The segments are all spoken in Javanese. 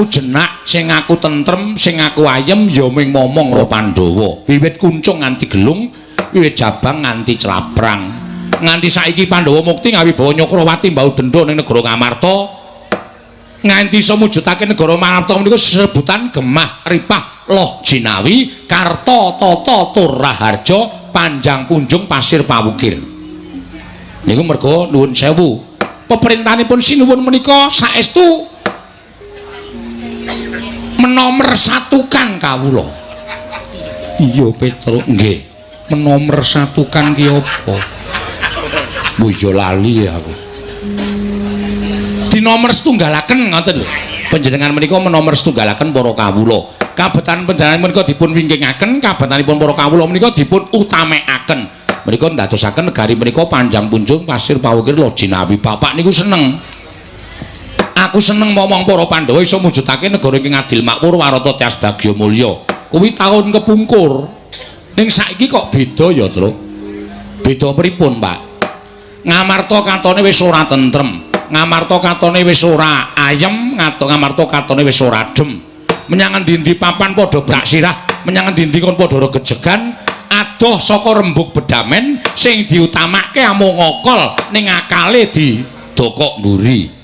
aku jenak, sing aku tentrem, sing aku ayem ya ming momong ro Pandhawa. Wiwit kuncung nganti gelung, wiwit jabang nganti claprang. Nganti saiki Pandhawa mukti ngawibawa Nyakrawati mbau dendha ning negara Ngamarta. Nganti iso mujudake negara Ngamarta menika sebutan Gemah Ripah Loh Jinawi Karta Tata Tur Raharja Panjang Punjung Pasir Pawukir. Niku merga nuwun sewu. Peperintahanipun sinuwun menika saestu menomersatukan kawula. Iya, Petruk, nggih. Menomersatukan ki apa? Oh iya, lali aku. Dinomer setunggalaken ngoten lho. Panjenengan menika menomer setunggalaken para kawula. Kabetan panjenengan menika dipun wingkingaken, kabetanipun para kawula menika dipun utamekaken. Menika ndadosaken negari menika panjang punjung pasir pawukir Loh Jinawi. Bapak niku seneng. Aku seneng momong para Pandhawa iso mujudake negara ingkang adil makmur warata tias bagya mulya. Kuwi taun kepungkur. Ning saiki kok beda ya, Truk? Beda pripun, Pak? Ngamarta katone wis ora tentrem. Ngamarta katone wis ora ayem, Ngamarta katone wis ora adem. Menyang endi-endi papan padha brak sirah, menyang endi-endi kon padha regejegan, adoh saka rembug bedamen sing diutamake amung ngokol ning akale didokok mburi.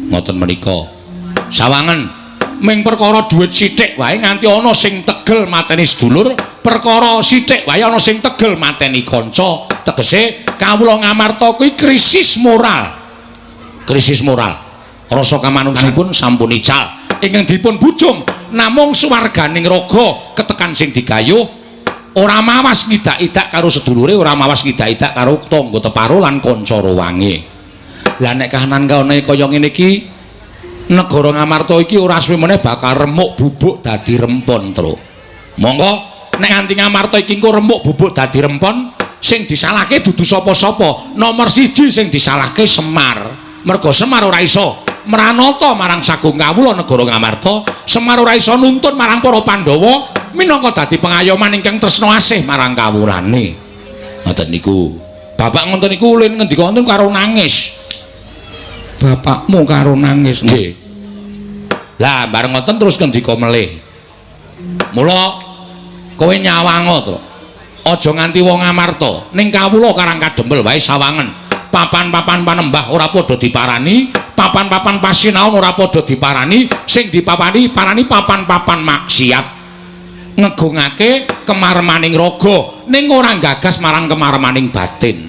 Ngoten menika. Sawangen ming perkara dhuwit sithik wae nganti ana sing tegel mateni sedulur, perkara sithik wae ana sing tegel mateni kanca. Tegese kawula Ngamarta kuwi krisis moral. Krisis moral. Rasa kamanungsanipun sampun ical. Ingkang dipun bujung namung suwarganing raga ketekan sing digayuh, ora mawas ngidak-idak karo sedulure, ora mawas ngidak-idak karo tangga teparo lan kanca ruwange. Lah nek kahanan kaone kaya ngene iki, negara Ngamarta iki ora suwe meneh bakal remuk bubuk dadi rempon, Truk. Monggo nek nganti Ngamarta iki engko remuk bubuk dadi rempon, sing disalahke dudu sapa-sapa. Nomor siji sing disalahke Semar. Merga Semar ora iso mranata marang sagung kawula negara Ngamarta, Semar ora iso nuntun marang para Pandhawa minangka dadi pengayoman ingkang tresna asih marang kawulane. Ngoten niku. Bapak ngoten niku ulin ngendika wonten karo nangis. Bapakmu karo nangis? Nggih. Lah bareng ngoten terus ngendika melih. Mula kowe nyawango, Truk. Aja nganti wong Ngamarta ning kawula Karang Kadempel wae sawangen. Papan-papan panembah ora padha diparani, papan-papan pasinaon ora padha diparani, sing dipapani parani papan-papan maksiat. Ngegungake kemaremaning raga ning ora gagas marang kemaremaning batin.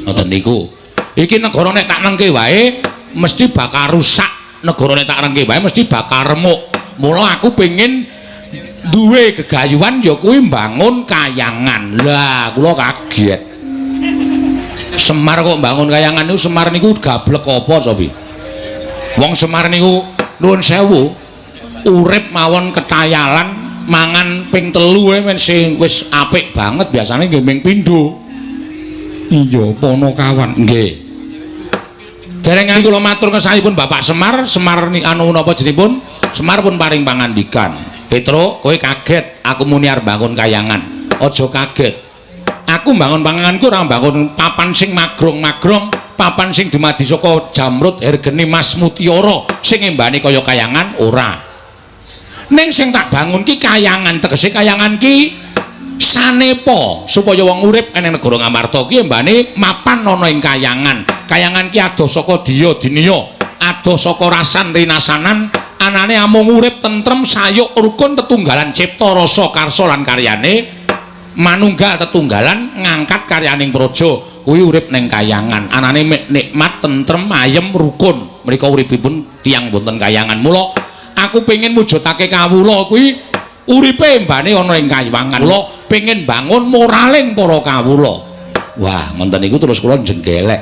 Ngoten niku. Iki negara nek tak nengke wae mesti bakal rusak, negara nek tak rengke wae mesti bakal remuk. Mula aku pengin duwe gegayuhan ya kuwi mbangun kayangan. Lah kula kaget. Semar kok mbangun kayangan niku, Semar niku gablek apa cobi? Wong Semar niku nuwun sewu urip mawon ketayalan, mangan ping 3 men sing wis apik banget biasane nggih ming pindho. Iya, Ponokawan. Nggih. Dereng kula matur kesanipun Bapak Semar, Semar ni anu napa jenipun? Semar pun paring pangandikan. Petruk, kowe kaget aku muni arep bangun kayangan. Aja kaget. Aku mbangun panganganku ora mbangun papan sing magrong-magrong, papan sing dumadi saka jamrut, hergeni, mas, mutiara sing embane kaya kayangan ora. Ning sing tak bangun ki kayangan, tegese kayangan ki sanepa supaya wong urip ning negara Ngamarta ki embane mapan ana ing kayangan. Kayangan ki adoh saka diya diniya, adoh saka rasan rinasanan, anane amung urip tentrem, sayuk, rukun, tetunggalan cipta rasa karsa lan karyane, manunggal tetunggalan ngangkat karyaning praja. Kuwi urip ning kayangan, anane nikmat, tentrem, ayem, rukun. Mriko uripipun tiyang wonten kayangan. Mula aku pengin mujudake kawula kuwi uripe embane ana ing kayangan. Mula pengin bangun moraling para kawula. Wah, ngoten niku terus kula jenggelek.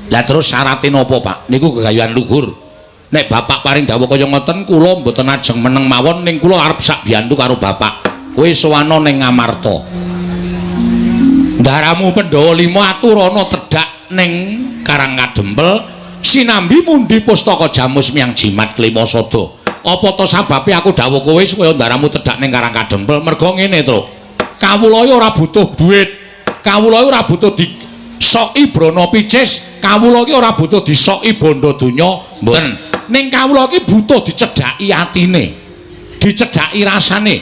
Lah terus syarate napa, Pak? Niku gegayuhan luhur. Nek bapak paring dawuh kaya ngoten, kula mboten ajeng meneng mawon, ning kula arep sak biyantu karo bapak. Kowe sowana ning Ngamarta. Ndaramu Pandhawa 5 aturana tedhak ning Karang Kadempel sinambi mundi pustaka jamus miang jimat klima sada. Apa to sababe aku dawuh kowe supaya ndaramu tedhak ning Karang Kadempel? Merga ngene, Truk. Kawula ora butuh duit. Kawula ora butuh disoki brana picis. Kawula iki ora butuh disoki bondo donya, mboten. Ning kawula iki butuh dicedhaki atine. Dicedhaki rasane.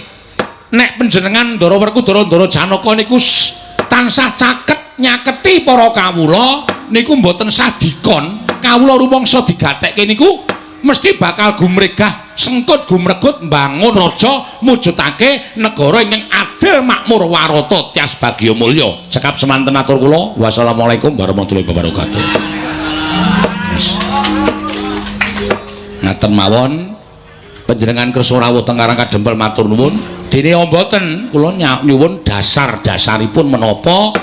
Nek panjenengan Ndara Werkudara Ndara Janaka niku tansah caket nyaketi para kawula niku mboten sah dikon, kawula rumangsa digatekke niku mesti bakal gumregah sengkut gumregut mbangun raja mujudake negara ingkang adil makmur warata tias bagya mulya. Cekap semanten atur kula. Wassalamualaikum warahmatullahi wabarakatuh. Ngaten mawon panjenengan kersa rawuh teng Karang Kadempel matur nuwun. Dene mboten kula nyuwun dasar-dasaripun menapa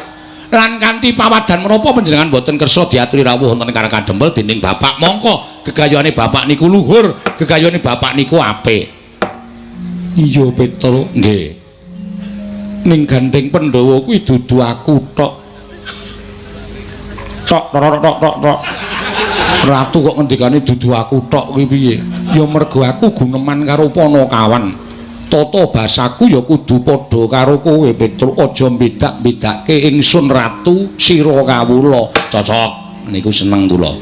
lan kanthi pawadan menapa panjenengan mboten kersa diaturi rawuh wonten Karang Kadempel dening bapak. Mongko gegayuhane bapak niku luhur, gegayuhane bapak niku apik. Iya Petro, nggih. Ning gandeng Pandhawa kuwi dudu aku tok. Tok tok tok tok tok. Ratu kok ngendikane dudu aku tok kuwi piye? Ya mergo aku guneman karo Panakawan. Tata basaku ya kudu padha karo kowe Petruk, aja mbedak-bedake ingsun ratu sira kawula. Cocok, niku seneng kula.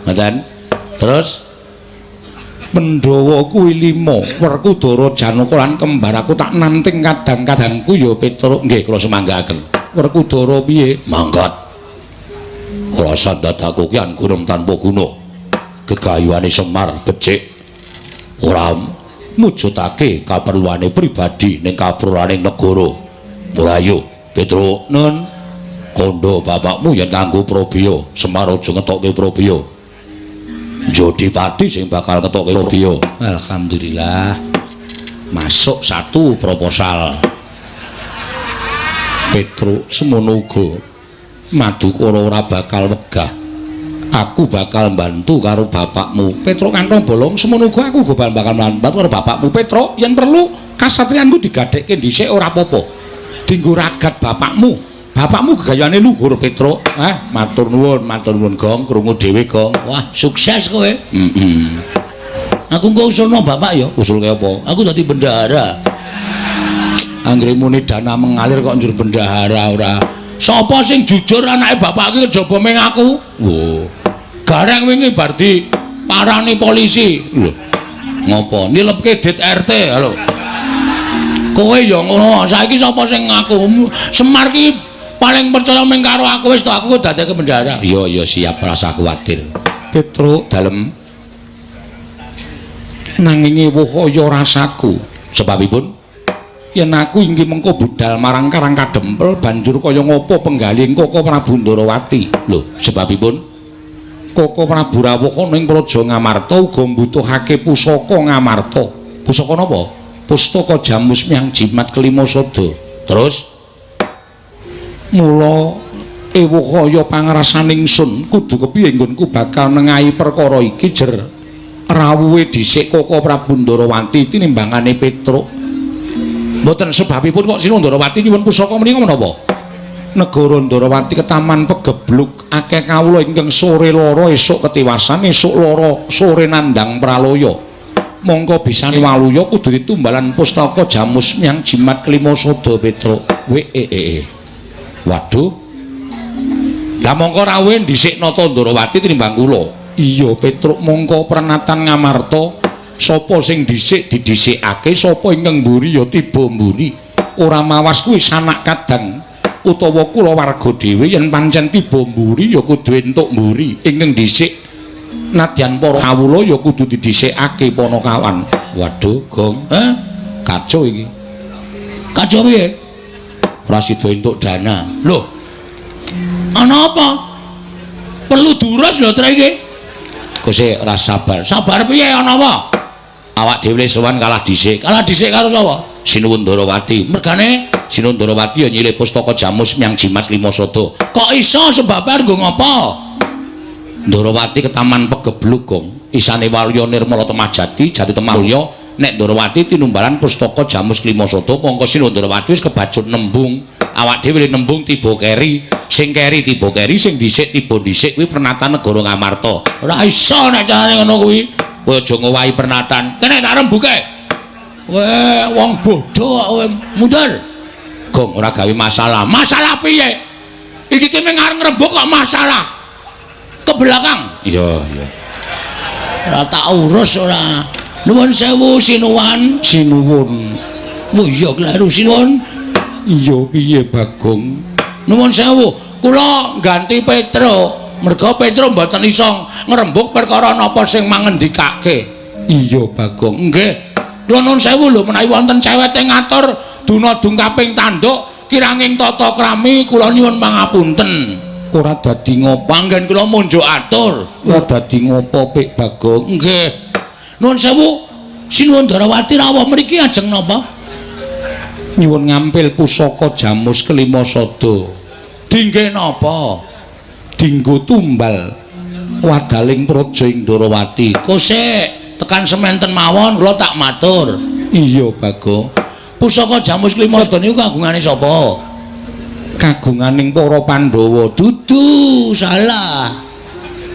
Ngoten. Terus Pandhawa kuwi 5, Werkudara Janaka lan kembar aku tak nanting kadang-kadangku ya Petruk. Nggih, kula sumanggaaken. Werkudara piye? Mangkat. Rasa dadaku ki gunem tanpa guna. Gegayuhane Semar becik. Ora mujudake kaperluane pribadi ning kaperluane negara. Mulayu, Petruk, nun kandha bapakmu yen nganggo probya, Semar aja ngetokke probya. Jodipati sing bakal ngetokke probya. Alhamdulillah. Masuk satu proposal. Petruk semono uga. Madukara ora bakal wegah. Aku bakal bantu karo bapakmu. Petruk kantong bolong semono uga aku uga bakal bantu karo bapakmu Petruk. Yen perlu kasatriyanku digadhekke dhisik ora apa-apa. Dinggo ragat bapakmu. Bapakmu gegayane luhur Petruk. Ah, matur nuwun Gong, krungu dhewe Gong. Wah, sukses kowe. Heeh. Aku engko usulno bapak ya. Usulke apa? Aku dadi bendahara. Anggere muni dana mengalir kok njur bendahara ora. Sapa sing jujur anake bapak iki kejaba ming aku? Lho. Gareng wingi bar diparani polisi. Lho. Ngopo? Nilepke dit RT. Halo. Kowe ya ngono. Saiki sapa sing ngaku? Semar ki paling percaya ming karo aku wis to, aku dadeke bendahara. Iya iya siap, rasa kuwatir. Petruk dalem nanging ewuh kaya rasaku. Sebabipun yen aku inggih mengko budal marang Karang Kadempel banjur kaya ngopo penggalih Koko Prabu Ndarawati. Lho, sebabipun Koko Prabu rawuh ana ing Praja Ngamarta uga mbutuhake pusaka Ngamarta. Pusaka napa? Pustaka Jamus Miang Jimat Kelima Sada. Terus mula ewuh kaya pangrasaning ingsun kudu kepiye nggonku bakal nengahi perkara iki jer rawuhe dhisik Koko Prabu Ndarawati tinimbangane Petruk. Mboten sebabipun kok Sinun Ndarawati nyuwun pusaka menika menapa? Negara Ndarawati ketaman pegebluk akeh kawula ingkang sore lara esuk ketiwasan esuk lara sore nandhang pralaya. Mongko bisane waluya kudu ditumbalan pustaka Jamus Miang Jimat Kelima Sada Petruk. Wee. Waduh. Lah mongko rawuhe dhisik Nata Ndarawati tinimbang kula. Iya Petruk, mongko prenatan Ngamarta sapa sing dhisik didhisikake, sapa ingkang mburi ya tiba mburi. Ora mawas kuwi sanak kadang utawa kulawarga dhewe yen pancen tiba mburi ya kudu entuk mburi. Ingkang dhisik nadyan para kawula ya kudu didhisikake Panakawan. Waduh, Gong. Heh? Kacau iki. Kacau piye? Ora sida entuk dana. Lho. Ana apa? Perlu durus lho tre iki. Kose ora sabar. Sabar piye ana apa? Awak dhewe sowan kalah dhisik. Kalah dhisik karo sapa? Sinuwun Ndarawati. Mergane Sinuwun Ndarawati ya nyilih pustaka Jamus Miang Jimat Lima Sada. Kok iso sebabe nggo ngopo? Ndarawati ketaman pegebluk, Gong. Isane Waluya Nirmala Temah Jati, Jati Temah Mulya. Nek Ndarawati tinumbalan pustaka Jamus Lima Sada, mongko Sinuwun Ndarawati wis kebacut nembung. Awak dhewe nembung tiba keri, sing keri tiba keri, sing dhisik tiba dhisik kuwi pernatan negara Ngamarta. Ora iso nek carane ngono kuwi. Kowe aja ngowahi pernatan. Kene tak rembuke. Kowe wong bodho kok kowe mundur. Gong ora gawe masalah. Masalah piye? Iki ki mung arep ngrembug kok masalah. Ke belakang. Iya, iya. Ora tak urus ora. Nuwun sewu sinuwan. Sinuwun. Oh iya kleru sinuwun. Iya piye Bagong? Nuwun sewu, kula ganti Petro. Merga Petro mboten iso ngrembug perkara napa sing mangendikake. Iya Bagong. Nggih. Kula nuwun sewu lho menawi wonten cewete ngatur duna dungkaping tanduk kiranging tata krami kula nyuwun pangapunten. Ora dadi ngopo. Panggen kula munjuk atur. Ora dadi ngopo Pik Bagong. Nggih. Nuwun sewu, Sinuwun Darawati rawuh mriki ajeng napa? Nyuwun ngampil pusaka Jamus Kelima Sada. Dingge napa? Dinggo tumbal wadaling praja ing Ndarawati. Kosek tekan sementen mawon kula tak matur. Iya Bagong. Pusaka Jamus Kelima Sada niku kagungane sapa? Kagunganing para Pandhawa. Dudu, salah.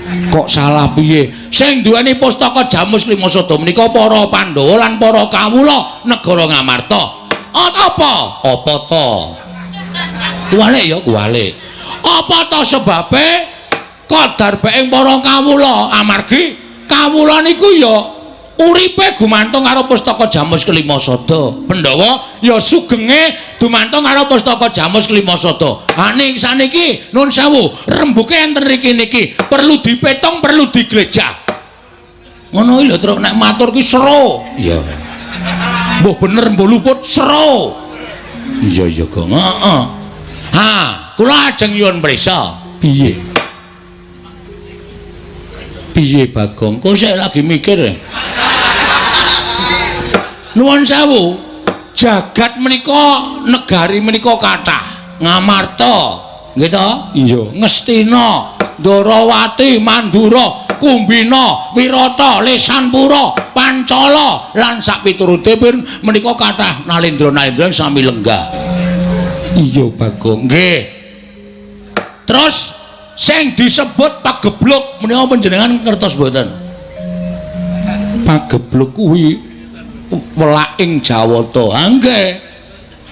Kok salah piye? Sing duweni pustaka Jamus Kelima Sada menika para Pandhawa lan para kawula negara Ngamarta. Apa? Apa ta? Kuwalik ya, kuwalik. Apa ta sebabe kadar baing para kawula? Amargi kawula niku ya uripe gumantung karo pustaka Jamus Kelima Sada. Pandhawa ya sugenge dumantung karo pustaka Jamus Kelima Sada. Ha ning saniki nun sewu, rembuke enten riki niki perlu dipetung, perlu diglejah. Ngono iki lho, Truk, nek matur ki sero. Iya. Mbuh bener mbuh luput sero. Iya iya Gong. Heeh. Ha, kula ajeng nyuwun prisa. Piye? Piye Bagong? Kok sik lagi mikir. Nuwun sewu, jagat menika negari menika kathah. Ngamarta, nggih to? Iya. Ngastina, Ndarawati, Mandura, Kumbina, Wirata, Lesanpura, Pancala lan sakpiturute menika kathah nalendra-nalendra sami lenggah. Iya Bagong. Nggih. Terus sing disebut pagebluk menika panjenengan ngertos mboten? Pagebluk kuwi welaking Jawata. Ha nggih.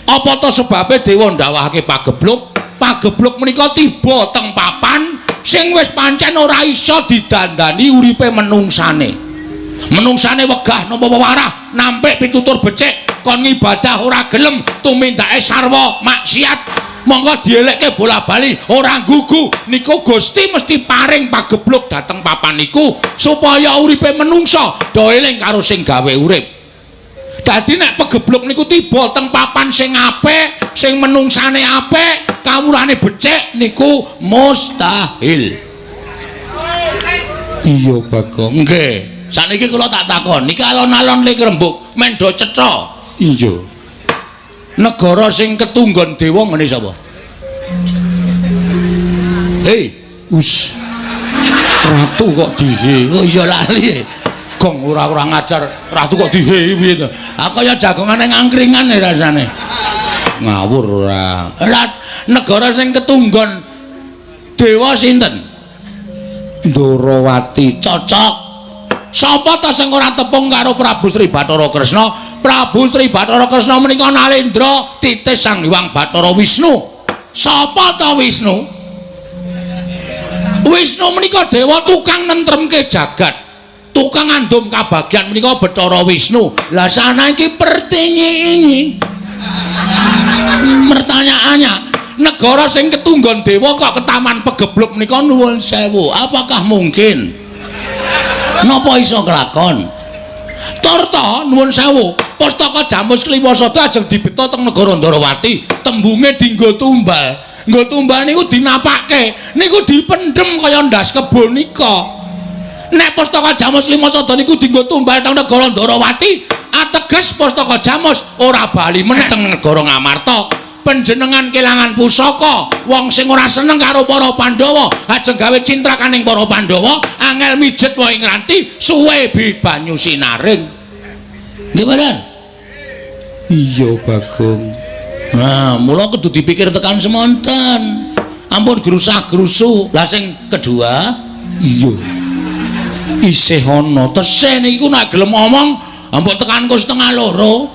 Apa ta sebabe dewa ndawahake pagebluk? Pagebluk menika tiba teng papan sing wis pancen ora iso didandani uripe menungsane. Menungsane wegah nampa wewarah, nampik pitutur becik, kon ngibadah ora gelem, tumindake sarwa maksiat. Monggo dielekke bola-bali ora gugu. Niku Gusti mesti paring pagebluk dhateng papan niku supaya uripe menungsa do eling karo sing gawe urip. Dadi nek pegebluk niku tiba teng papan sing apik, sing menungsane apik, kawulane becik niku mustahil. Iya Bagong. Nggih. Sakniki kula tak takon, niki alon-alon lik rembug mendo cetha. Iya. Negara sing ketunggon dewa ngene sapa? Hei, us. Ratu kok dihe. Oh iya lali. Gong ora-ora ngajar, ratu kok dihe piye to? Ah kaya jagongane ngangkringan ya rasane. Ngawur ora. Negara sing ketunggon dewa sinten? Ndarawati. Cocok. Sapa ta sing ora tepung karo Prabu Sri Bathara Kresna? Prabu Sri Bathara Kresna menika nalendra titis Sang Hyang Bathara Wisnu. Sapa ta Wisnu? Wisnu menika dewa tukang nentremke jagat. Tukang ngandum kabagyan menika Bathara Wisnu. Lah sana iki pertinyi. Pertanyaannya, negara sing ketunggon dewa kok ketaman pegebluk menika nuwun sewu. Apakah mungkin? Napa iso kelakon? Torta nuwun sewu, pustaka Jamus Kelima Sada ajeng dibeta teng negara Ndarawati, tembunge dinggo tumbal. Nggo tumbal niku dinapake, niku dipendhem kaya ndas kebo nika. Nek pustaka Jamus Kelima Sada niku dinggo tumbal teng negara Ndarawati, ateges pustaka Jamus ora bali meneh teng negara Ngamarta. Panjenengan kelangan pusaka, wong sing ora seneng karo para Pandhawa, ajeng gawe cintrakaning para Pandhawa, angel mijet wae ngranti, suwe bi banyu sinaring. Nggih mboten? Iya Bagong. Nah, mula kudu dipikir tekan semonten. Ampun grusah-grusu. Lah sing kedua, iya. Isih ana tesih niku nek gelem ngomong, ampun tekan ku 1:30.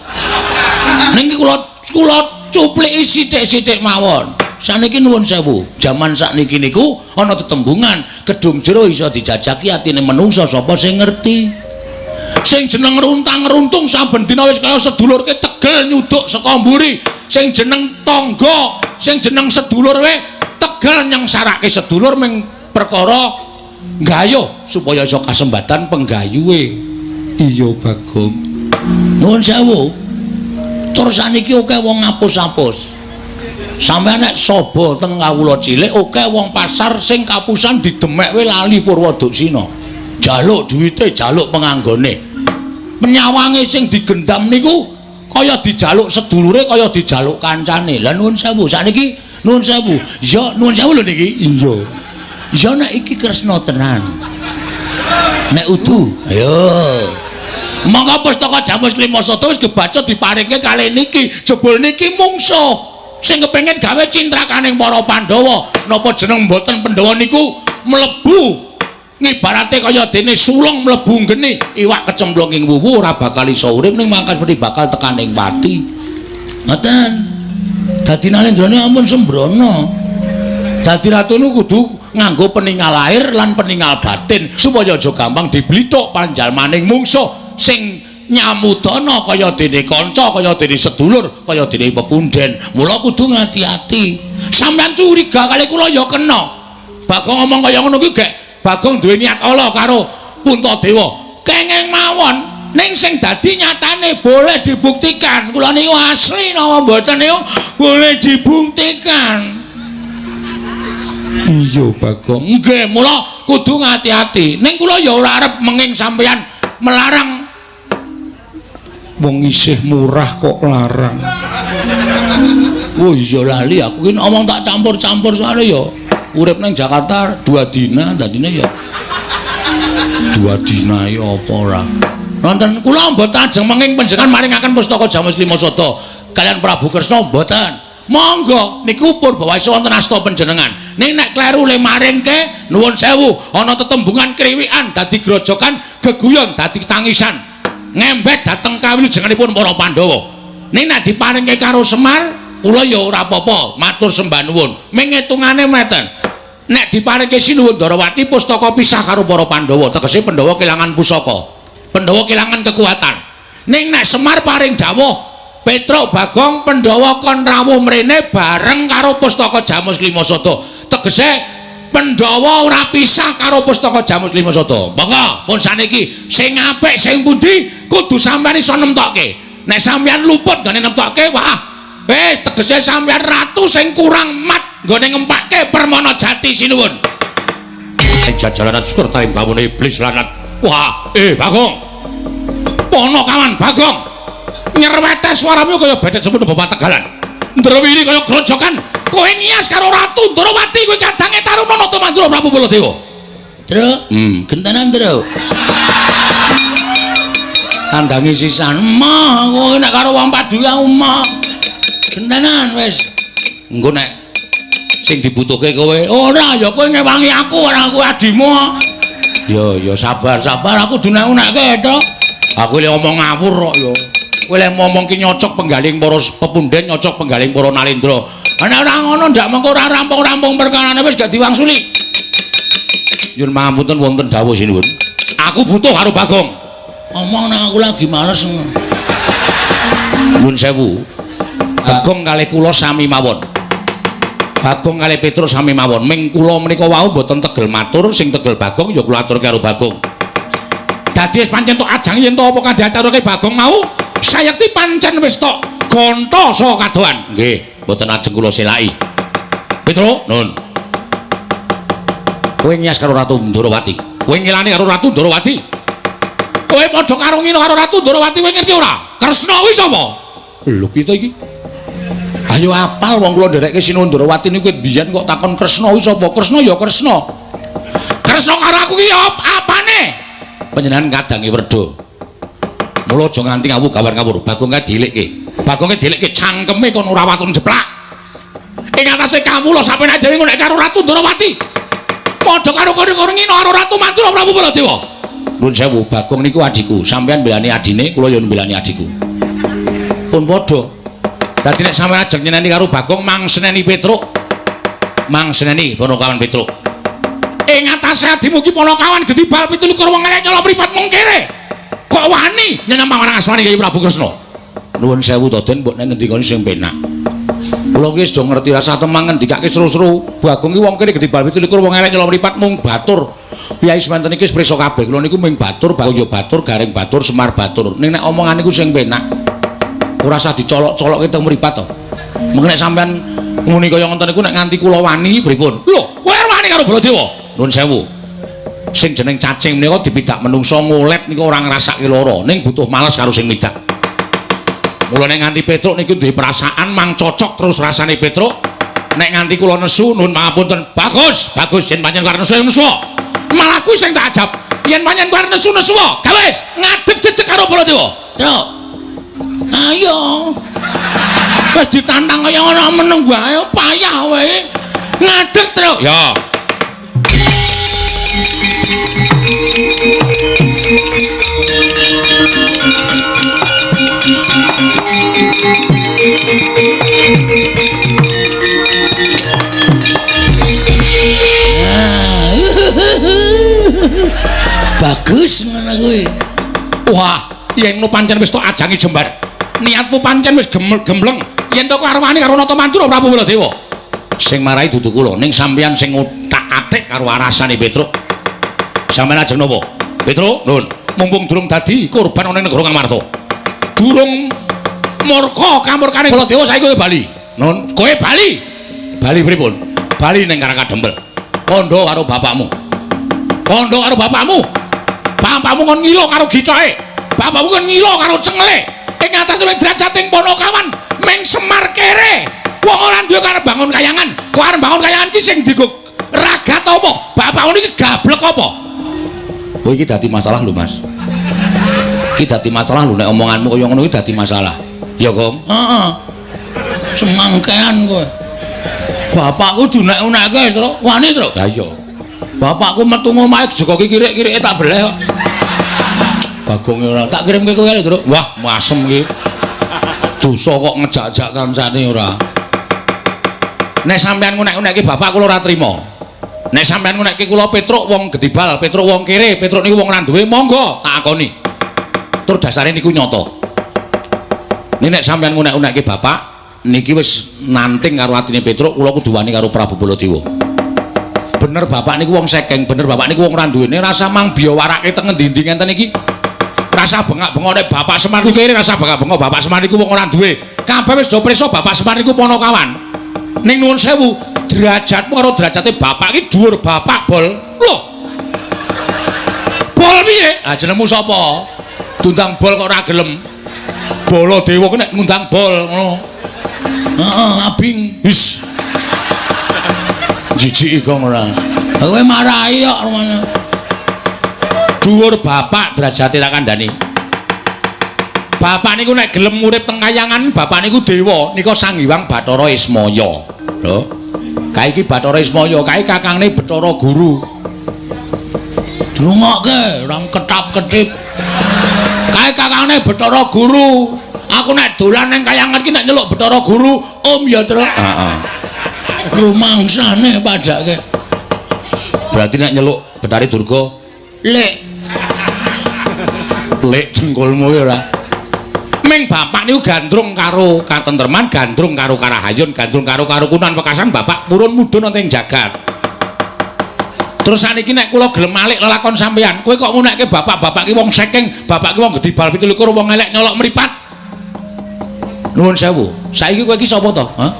Niki kula cupliki sithik-sithik mawon. Saniki nuwun sewu, jaman sakniki niku ana tetembungan, kedung jero iso dijajaki atine menungsa sapa sing ngerti. Sing jeneng runtang-runtung saben dina wis kaya sedulurke tegel nyuduk saka mburi. Sing jeneng tangga, sing jeneng sedulur we tegel nyengsarake sedulur ming perkara nggayuh supaya iso kasembatan penggayuhe. Iya, Bagong. Nuwun sewu. Tur saniki akeh wong ngapus-apus. Sampeyan nek saba teng kawula cilik akeh wong pasar sing kapusan didemek we lali Purwoduksina. Jaluk duwite, jaluk penganggone. Penyawange sing digendam niku kaya dijaluk sedulure, kaya dijaluk kancane. Lah nuwun sewu, sakniki nuwun sewu. Ya nuwun sewu lho niki. Iya. Ya nek iki Kresna tenan. Nek udu, ayo. Monggo pustaka Jamus Lima Sata wis kebaca diparingke kalih niki. Jebul niki mungsuh sing kepengin gawe cintrakaning para Pandhawa. Napa jeneng mboten Pandhawa niku mlebu ngibarate kaya dene sulung mlebu geni, iwak kecemplung ing wuwu ora bakal iso urip ning mangkas mesti bakal tekaning pati. Ngoten. Dadi Nalendrane ampun sembrono. Dadi ratu niku kudu nganggo peningal lahir lan peningal batin supaya aja gampang diblithuk panjalmaning mungsuh sing nyamudana kaya dene kanca, kaya dene sedulur, kaya dene pepunden. Mula kudu ngati-ati. Sampeyan curiga kali kula ya kena. Bagong ngomong kaya ngono kuwi gek Bagong duwe niat ala karo Puntadewa. Kenging mawon ning sing dadi nyatane boleh dibuktikan. Kula niku asli napa mboten niku boleh dibuktikan. Iya, Bagong. Nggih, mula kudu ngati-ati. Ning kula ya ora arep menging sampeyan melarang. Wong isih murah kok larang. Oh iya lali aku ki ngomong tak campur-campur soalnya ya urip nang Jakarta 2 dina dadine ya 2 dina ya apa ora. Nonton kula mboten ajeng menging panjenengan maringaken pustaka Jamus Lima Sata kalian Prabu Kresna mboten. Monggo niku purbawaisa wonten asta panjenengan. Ning nek kleru le maringke nuwun sewu ana tetembungan kriwikan dadi grojokan geguyon dadi tangisan. Ngembet dhateng kawilujenganipun para Pandhawa. Ning nek diparingke karo Semar kula ya ora apa-apa, matur sembah nuwun. Ming ngitungane meten. Nek diparingke Sinuwun Ndarawati pustaka pisah karo para Pandhawa, tegese Pandhawa kelangan pusaka. Pandhawa kelangan kekuatan. Ning nek Semar paring dawuh Petruk Bagong Pandhawa kon rawuh mrene bareng karo pustaka Jamus Lima Sata. Tegese Pandhawa ora pisah karo pustaka Jamus Lima Sata. Monggo pun saniki sing apik sing pundi kudu sampeyan iso nemtokke. Nek sampeyan luput nggone nemtokke, wah wis tegese sampeyan ratu sing kurang mat nggone ngempake Permana Jati sinuwun. Jajalanan syukur taring bawone iblis lanat. Wah, Bagong. Ponokawan Bagong. Nyerwete suaramu kaya bedet semono bapak Tegalan. Ndrewiri kaya grojokan. Kowe ngias karo Ratu Ndarawati kowe kadange Taruna Nata Mandura Prabu Baladewa. Truk, gentenan truk. Tandangi sisan. Emoh, kowe nek karo wong padu aku emoh. Gentenan wis. Engko nek sing dibutuhke kowe, ora ya kowe ngewangi aku ora aku adimu. Ya ya sabar sabar aku dunek-unekke to. Aku lek ngomong ngawur kok ya. Kowe lek ngomong ki nyocok penggaling para pepunden, nyocok penggaling para Nalendra. Nek ora ngono ndak mengko ora rampung-rampung perkarane wis gak diwangsuli. Nyuwun pangapunten wonten dawuh sinuwun. Aku butuh karo Bagong. Omong nang aku lagi males. Nyuwun sewu. Bagong kalih kula sami mawon. Bagong kalih Petruk sami mawon. Ming kula menika wau mboten tegel matur, sing tegel Bagong ya kula atur karo Bagong. Dadi wis pancen tok ajang yen to apa kang diaturake Bagong mau, sayekti pancen wis tok gonta saka kadohan. Nggih, mboten ajeng kula selaki. Petruk, nun. Kowe ngias karo Ratu Ndarawati. Kowe ngilani karo Ratu Ndarawati. Kowe padha karo ngino karo Ratu Ndarawati kowe ngerti ora? Kresna kuwi sapa? Lho piye to iki? Ayo apal wong kula nderekke Sinuwun Ndarawati niku biyen kok takon Kresna kuwi sapa? Kresna ya Kresna. Kresna karo aku ki apane? Panjenengan kadange werda. Mula aja nganti ngawu gawar ngawur. Bagong kae dielikke. Bagonge dielikke cangkeme kon ora watun jeplak. Ing atase kawula sampeyan dhewe nek karo Ratu Ndarawati. Padha karo karo ngino karo Ratu Mandura Prabu Baladewa. Nuwun sewu, Bagong niku adhiku. Sampeyan mbelani adine, kula ya mbelani adhiku. Pun padha. Dadi nek sampeyan ajeng nyeneni karo Bagong mang seneni Petruk. Mang seneni Ponokawan Petruk. Ing atase adimu ki Ponokawan gedibal 27 wong elek nyolong mripat mung kere. Kok wani nyenyang marang asmane Kyai Prabu Kresna? Nuwun sewu to Den, mbok nek ngendikane sing penak. Kula ki wis do ngerti rasa temang ngendikake seru-seru. Bagong ki wong kene gedibal 27 wong elek nyolong mripat mung batur. Piyai semanten iki wis prisa kabeh. Kula niku mung batur, Bagong ya batur, Gareng batur, Semar batur. Ning nek omongan niku sing penak. Ora usah dicolok-colokke teng mripat to. Mengko nek sampean muni kaya ngoten niku nek nganti kula wani pripun? Lho, kowe wani karo Baladewa? Nuwun sewu. Sing jeneng cacing menika dipidak menungsa ngolet niku ora ngrasake lara, ning butuh males karo sing midak. Mula nek nganti Petruk niku duwe perasaan mang cocok terus rasane Petruk. Nek nganti kula nesu nuwun pangapunten. Bagus, bagus yen pancen arep nesu nesu. Malah kuwi sing tak ajab. Yen pancen arep nesu nesu, gawe ngadeg jejeg karo Baladewa. Truk. Ayo. Wis ditantang kaya ngono meneng wae payah wae. Ngadeg, Truk. Ya. Bagus ngono kuwi. Wah, yen no pancen wis tok ajangi jembar. Niatmu pancen wis gembleng. Yen to arwani karo Nata Mandura Prabu Baladewa. Sing marai dudu kula, ning sampeyan sing othak-athik karo arasane Petruk. Sampeyan ajeng napa? Petruk, nuwun. Mumpung durung dadi korban ana ing negara Ngamarta. Durung murka kamurkane Baladewa saiki kowe bali. Nuwun, kowe bali. Bali pripun? Bali ning Karang Kadempel. Kandha karo bapakmu. Kandha karo bapakmu. Bapakmu kon ngilo karo githoke. Bapakmu kon ngilo karo cengele. Ing atase derajate Ponokawan ming Semar kere. Wong ora duwe karep bangun kayangan. Kok arep bangun kayangan ki sing digo ragat apa? Bapakmu niki gablek apa? Oh iki dadi masalah lho, Mas. Iki dadi masalah lho nek omonganmu kaya ngono iki dadi masalah. Ya, Gong. Heeh. Semangkean kowe. Bapakku diunek-unekke, Truk. Wani, Truk. Lah iya. Bapakku metu ngomahe joko kirik-kirike tak beleh kok. Bagong ora tak kirimke kowe lho, Truk. Wah, masem iki. Dosa kok ngejak-jak kancane ora. Nek sampean ngunek-unekke bapak kula ora trima. Nek sampean ngunekke kula Petruk wong gedibal, Petruk wong kere, Petruk niku wong ora duwe, monggo tak akoni. Tur dasare niku nyata. Nek sampean ngunek-unekke bapak niki wis nanting karo atine Petruk, kula kudu wani karo Prabu Baladewa. Bener bapak niku wong sekeng, bener bapak niku wong ora duwene, rasa mang biyawarake teng ngendi-endi ngenten iki. Rasa bengak-bengok nek bapak Semar niku kere, rasa bengak-bengok bapak Semar niku wong ora duwe. Kabeh wis do prisa bapak Semar niku Ponokawan. Ning nuwun sewu, derajatmu karo derajate bapak iki dhuwur bapak bol. Lho. Bol piye? Ah jenengmu sapa? Diundang bol kok ora gelem. Baladewa ki nek ngundang bol ngono. Heeh, abing. Wis. Jijiki kok ora. Kowe marahi kok ngono. Dhuwur bapak derajate tak kandhani. Bapak niku nek gelem urip teng kayangan, bapak niku dewa, nika Sang Hyang Bathara Ismaya. Lho. Kae iki Bathara Ismaya, kae kakangne Bathara Guru. Drungokke, ora ketap-ketip. Kae kakangne Bathara Guru. Aku nek dolan ning kayangan iki nek nyeluk Bathara Guru, Om ya, Truk. Heeh. Rumangsane padake. Berarti nek nyeluk Bathari Durga, Lek. Lek dengkulmu ya ora. Ming bapak niku gandrung karo katentreman, gandrung karo karahayun, gandrung karo karukunan wekasan bapak purun mudhun wonten ing jagat. Terus saniki nek kula gelem alik lelakon sampeyan, kowe kok ngunekke bapak-bapak ki wong sekeng, bapak ki wong gedibal 27 wong elek nyolok mripat. Nuwun sewu. Saiki kowe iki sapa to? Hah?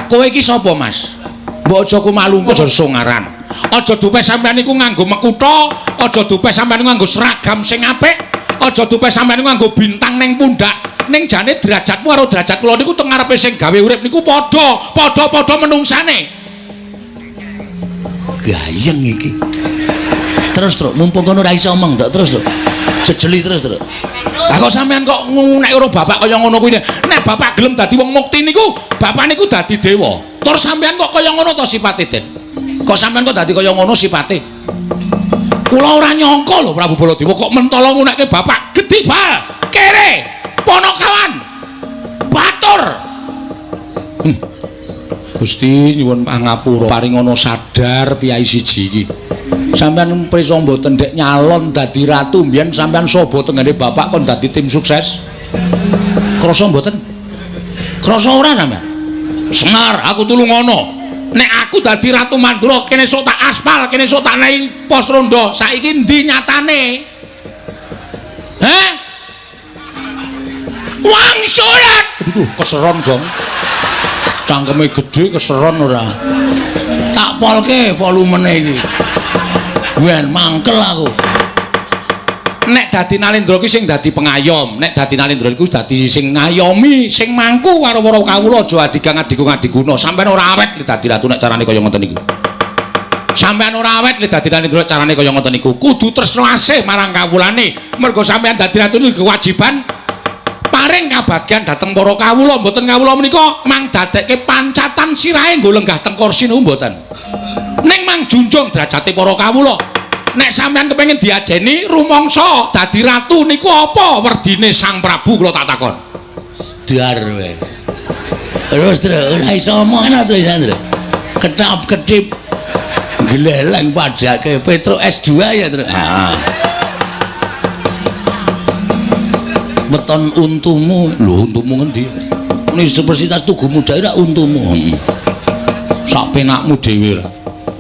Kowe iki sapa, Mas? Mbok aja kumalu, aja songaran. Aja dupe sampeyan niku nganggo mekutha, aja dupe sampeyan niku nganggo seragam sing apik, aja dupe sampeyan niku nganggo bintang ning pundak. Ning jane derajatmu karo derajat kula niku teng ngarepe sing gawe urip niku padha, padha-padha menungsane. Gayeng iki. Terus, Truk, mumpung kono ora iso omong, Truk, terus, Truk. Jejeli terus, Truk. Lah kok sampean kok ngunek karo bapak kaya ngono kuwi. Nek bapak gelem dadi wong mukti niku, bapak niku dadi dewa. Terus sampean kok kaya ngono to sipate, Den? Kok sampean kok dadi kaya ngono sipate? Kula ora nyangka lho Prabu Baladewa kok mentala ngunekke bapak gedibal, kere, Ponokawan, batur. Gusti nyuwun pangapura paringana sadar piyai siji iki. Sampeyan prisa mboten ndek nyalon dadi ratu mbiyen sampeyan sapa tenggene bapak kon dadi tim sukses? Krasa mboten? Krasa ora sampeyan? Senar, aku tulungono. Nek aku dadi Ratu Mandura kene sok tak aspal, kene sok tak naik pos rondo. Saiki endi nyatane? Heh? Wangsulan. Aduh, keseron, Gong. Cangkeme gedhe keseron ora. Tak polke volumene iki. Ben mangkel aku. Nek dadi Nalendra ki sing dadi pengayom, nek dadi Nalendra iku dadi sing ngayomi, sing mangku karo para kawula aja adigang adigung adiguna. Sampeyan ora awet lek dadi ratu nek carane kaya ngoten niku. Sampeyan ora awet lek dadi Nalendra carane kaya ngoten niku. Kudu tresna asih marang kawulane. Mergo sampeyan dadi ratu niku kewajiban paring kabagyan dhateng para kawula. Mboten kawula menika mang dadekke pancatan sirahe nggo lenggah teng kursi niku mboten. Ning mang junjung derajate para kawula. Nek sampeyan kepengin diajeni rumangsa dadi ratu niku apa werdine Sang Prabu kula tak takon. Dar kowe. Terus ora iso omong ana terus Andra. Ketap-ketip gleleng padake Petruk S2 ya, Tru. Heeh. Weton untumu. Lho, untumu ngendi? Universitas Tugu Muda ora untumu. Sak penakmu dhewe ra.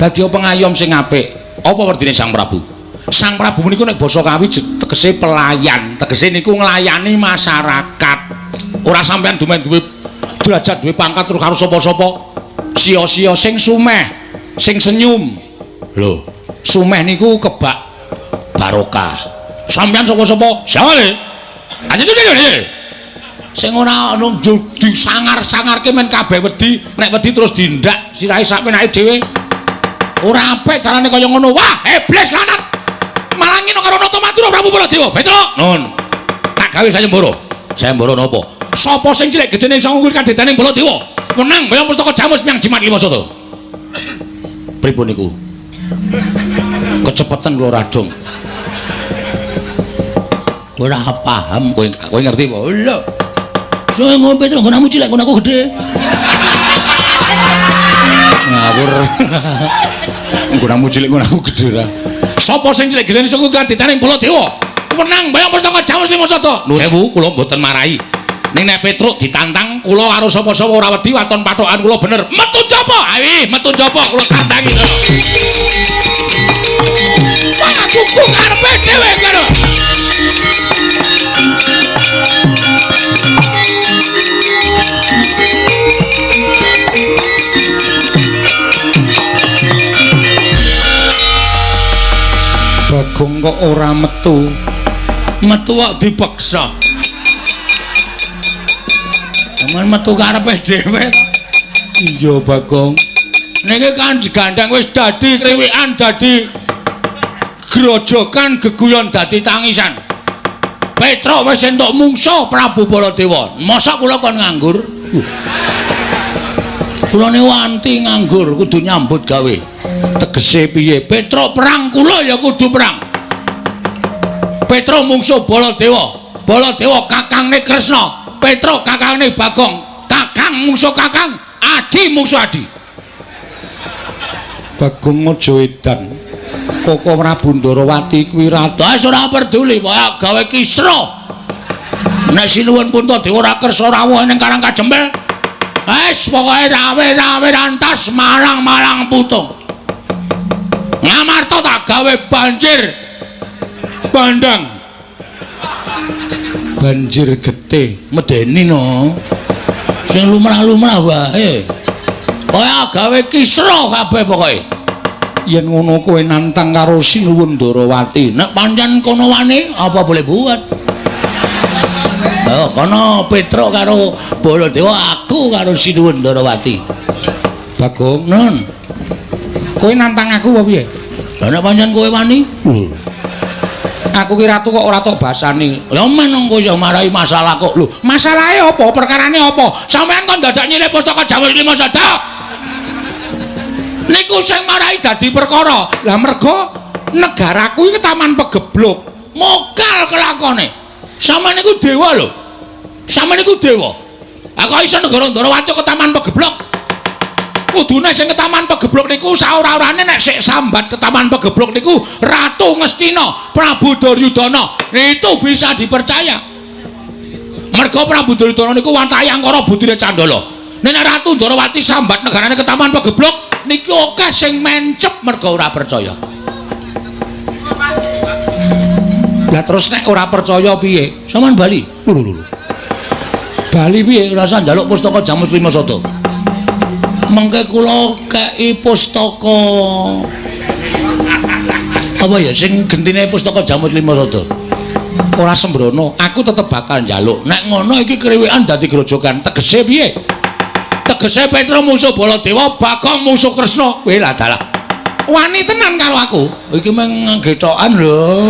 Dadi pengayom sing apik. Apa werdine Sang Prabu? Sang Prabu niku nek basa Kawi tegese pelayan, tegese niku nglayani masyarakat. Ora sampeyan dumen duwe derajat, duwe pangkat terus karo sapa-sapa. Sia-sia sing sumeh, sing senyum. Lho, sumeh niku kebak barokah. Sampeyan sapa-sapa? Sawale. Sing ora ono disangar-sangarke men kabeh wedi, nek wedi terus dindak sirahe sak penake dhewe. Ora apik carane kaya ngono. Wah, iblis lanat. Malah ngene karo Nata Madura Prabu Baladewa. Petruk, nun. Tak gawe sayembara. Sayembara napa? Sapa sing cilik gedene iso ngukur kadedane Baladewa? Menang bayang pustaka jamus miang jimat lima sata. Pripun niku? Kecepetan kula radong. Ora paham kowe, kowe ngerti apa? Lho. Sing ngombe Petruk nggonamu cilik, nggonaku gedhe. Ngawur. Nggonamu cilik nggonaku gedhe ra. Sapa sing cilik gedene iso kadidane Baladewa? Menang bayang pustaka jamus lima sata. Nuwun sewu kula mboten marahi. Ning nek Petruk ditantang kula karo sapa-sapa ora wedi waton pathokan kula bener. Metu jaba. Ayo metu jaba kula tantangi. Wah, aku karepe dhewe ngono. Bagong kok ora metu. Metu kok dipaksa. Aman metu karepe dhewe. Iya, Bagong. Niki kan digandeng wis dadi kriwikan, dadi grojokan, geguyon dadi tangisan. Petruk wis entuk mungsuh Prabu Baladewa. Mosok kula kon nganggur? Kula niku anti nganggur, kudu nyambut gawe. Tegese piye? Petruk perang, kula ya kudu perang. Petruk mungsuh Baladewa. Baladewa kakangne Kresna. Petruk kakangne Bagong. Kakang mungsuh kakang, adi mungsuh adi. Bagong aja edan. Koko Prabu Ndarawati kuwi ratu. Wis ora peduli, pokoke gawe kisruh. Nek Sinuwun Puntadewa ora kersa rawuh ning Karang Kajempel, wis pokoke rawe-rawe rantas malang-malang putung. Ngamarta tak gawe banjir bandang. Banjir getih medeni no. Sing lumrah-lumrah wae. Pokoke gawe kisruh kabeh pokoke. Yen ngono kowe nantang karo Sinuwun Ndarawati. Nek pancen kono wani apa boleh buat. Oh, kono Petruk karo Baladewa, aku karo Sinuwun Ndarawati. Bagong, nun. Kowe nantang aku apa piye? Lah nek pancen kowe wani, aku ki ratu kok ora tok basani. Lah men kowe iso marai masalah kok. Lho, masalahe apa? Perkarane apa? Sampeyan kon dadak nyilih pustaka Jawa Lima Sada. Niku sing marai dadi perkara. Lah mergo negaraku iki taman pegebluk. Mokal kelakone. Sampeyan niku dewa lho. Sampeyan niku dewa. Aku iso negara Ndarawati kok taman pegebluk. Kudune sing ketaman pegebluk niku saora-orane nek sik sambat ketaman pegebluk niku Ratu Ngastina, Prabu Duryudana. Itu bisa dipercaya. Mergo Prabu Duryudana niku watake angkara budine Candala. Nek Ratu Ndorowati sambat negarane ketaman pegebluk niki akeh sing mencep mergo ora percaya. Lah terus nek ora percaya piye? Sampeyan bali. Lho lho lho. Bali piye? Rasa njaluk pustaka Jamus Lima Sada. Mengke kula kei pustaka apa ya sing gentine pustaka Jamus Lima Sada. Ora sembrono, aku tetep bakal njaluk. Nek ngono iki kriwikan dadi grojogan. Tegese piye? Tegese Petruk musuh Baladewa, Bagong musuh Kresna. Kowe lah dalah. Wani tenan karo aku. Iki mung gethokan lho.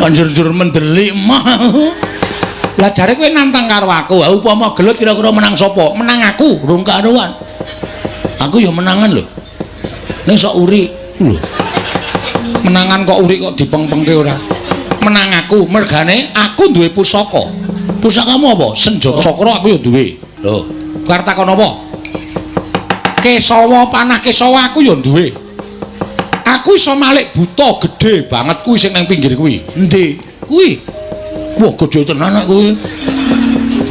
Manjur-jur mendelik mah. Lah jare kowe nantang karo aku. Ha upama gelut kira-kira menang sapa? Menang aku, rung karuan. Aku ya menangan lho. Ning sok uri. Lho. Menangan kok uri kok dipengpengke ora? Menang aku, mergane aku duwe pusaka. Pusakamu apa? Senjata cakra aku ya duwe. Lho, arep takon apa? Kesawa panah kesawa aku ya duwe. Aku iso malik buta gedhe banget kuwi sing nang pinggir kuwi. Endi? Kuwi. Wah, gedhe tenan nek kuwi.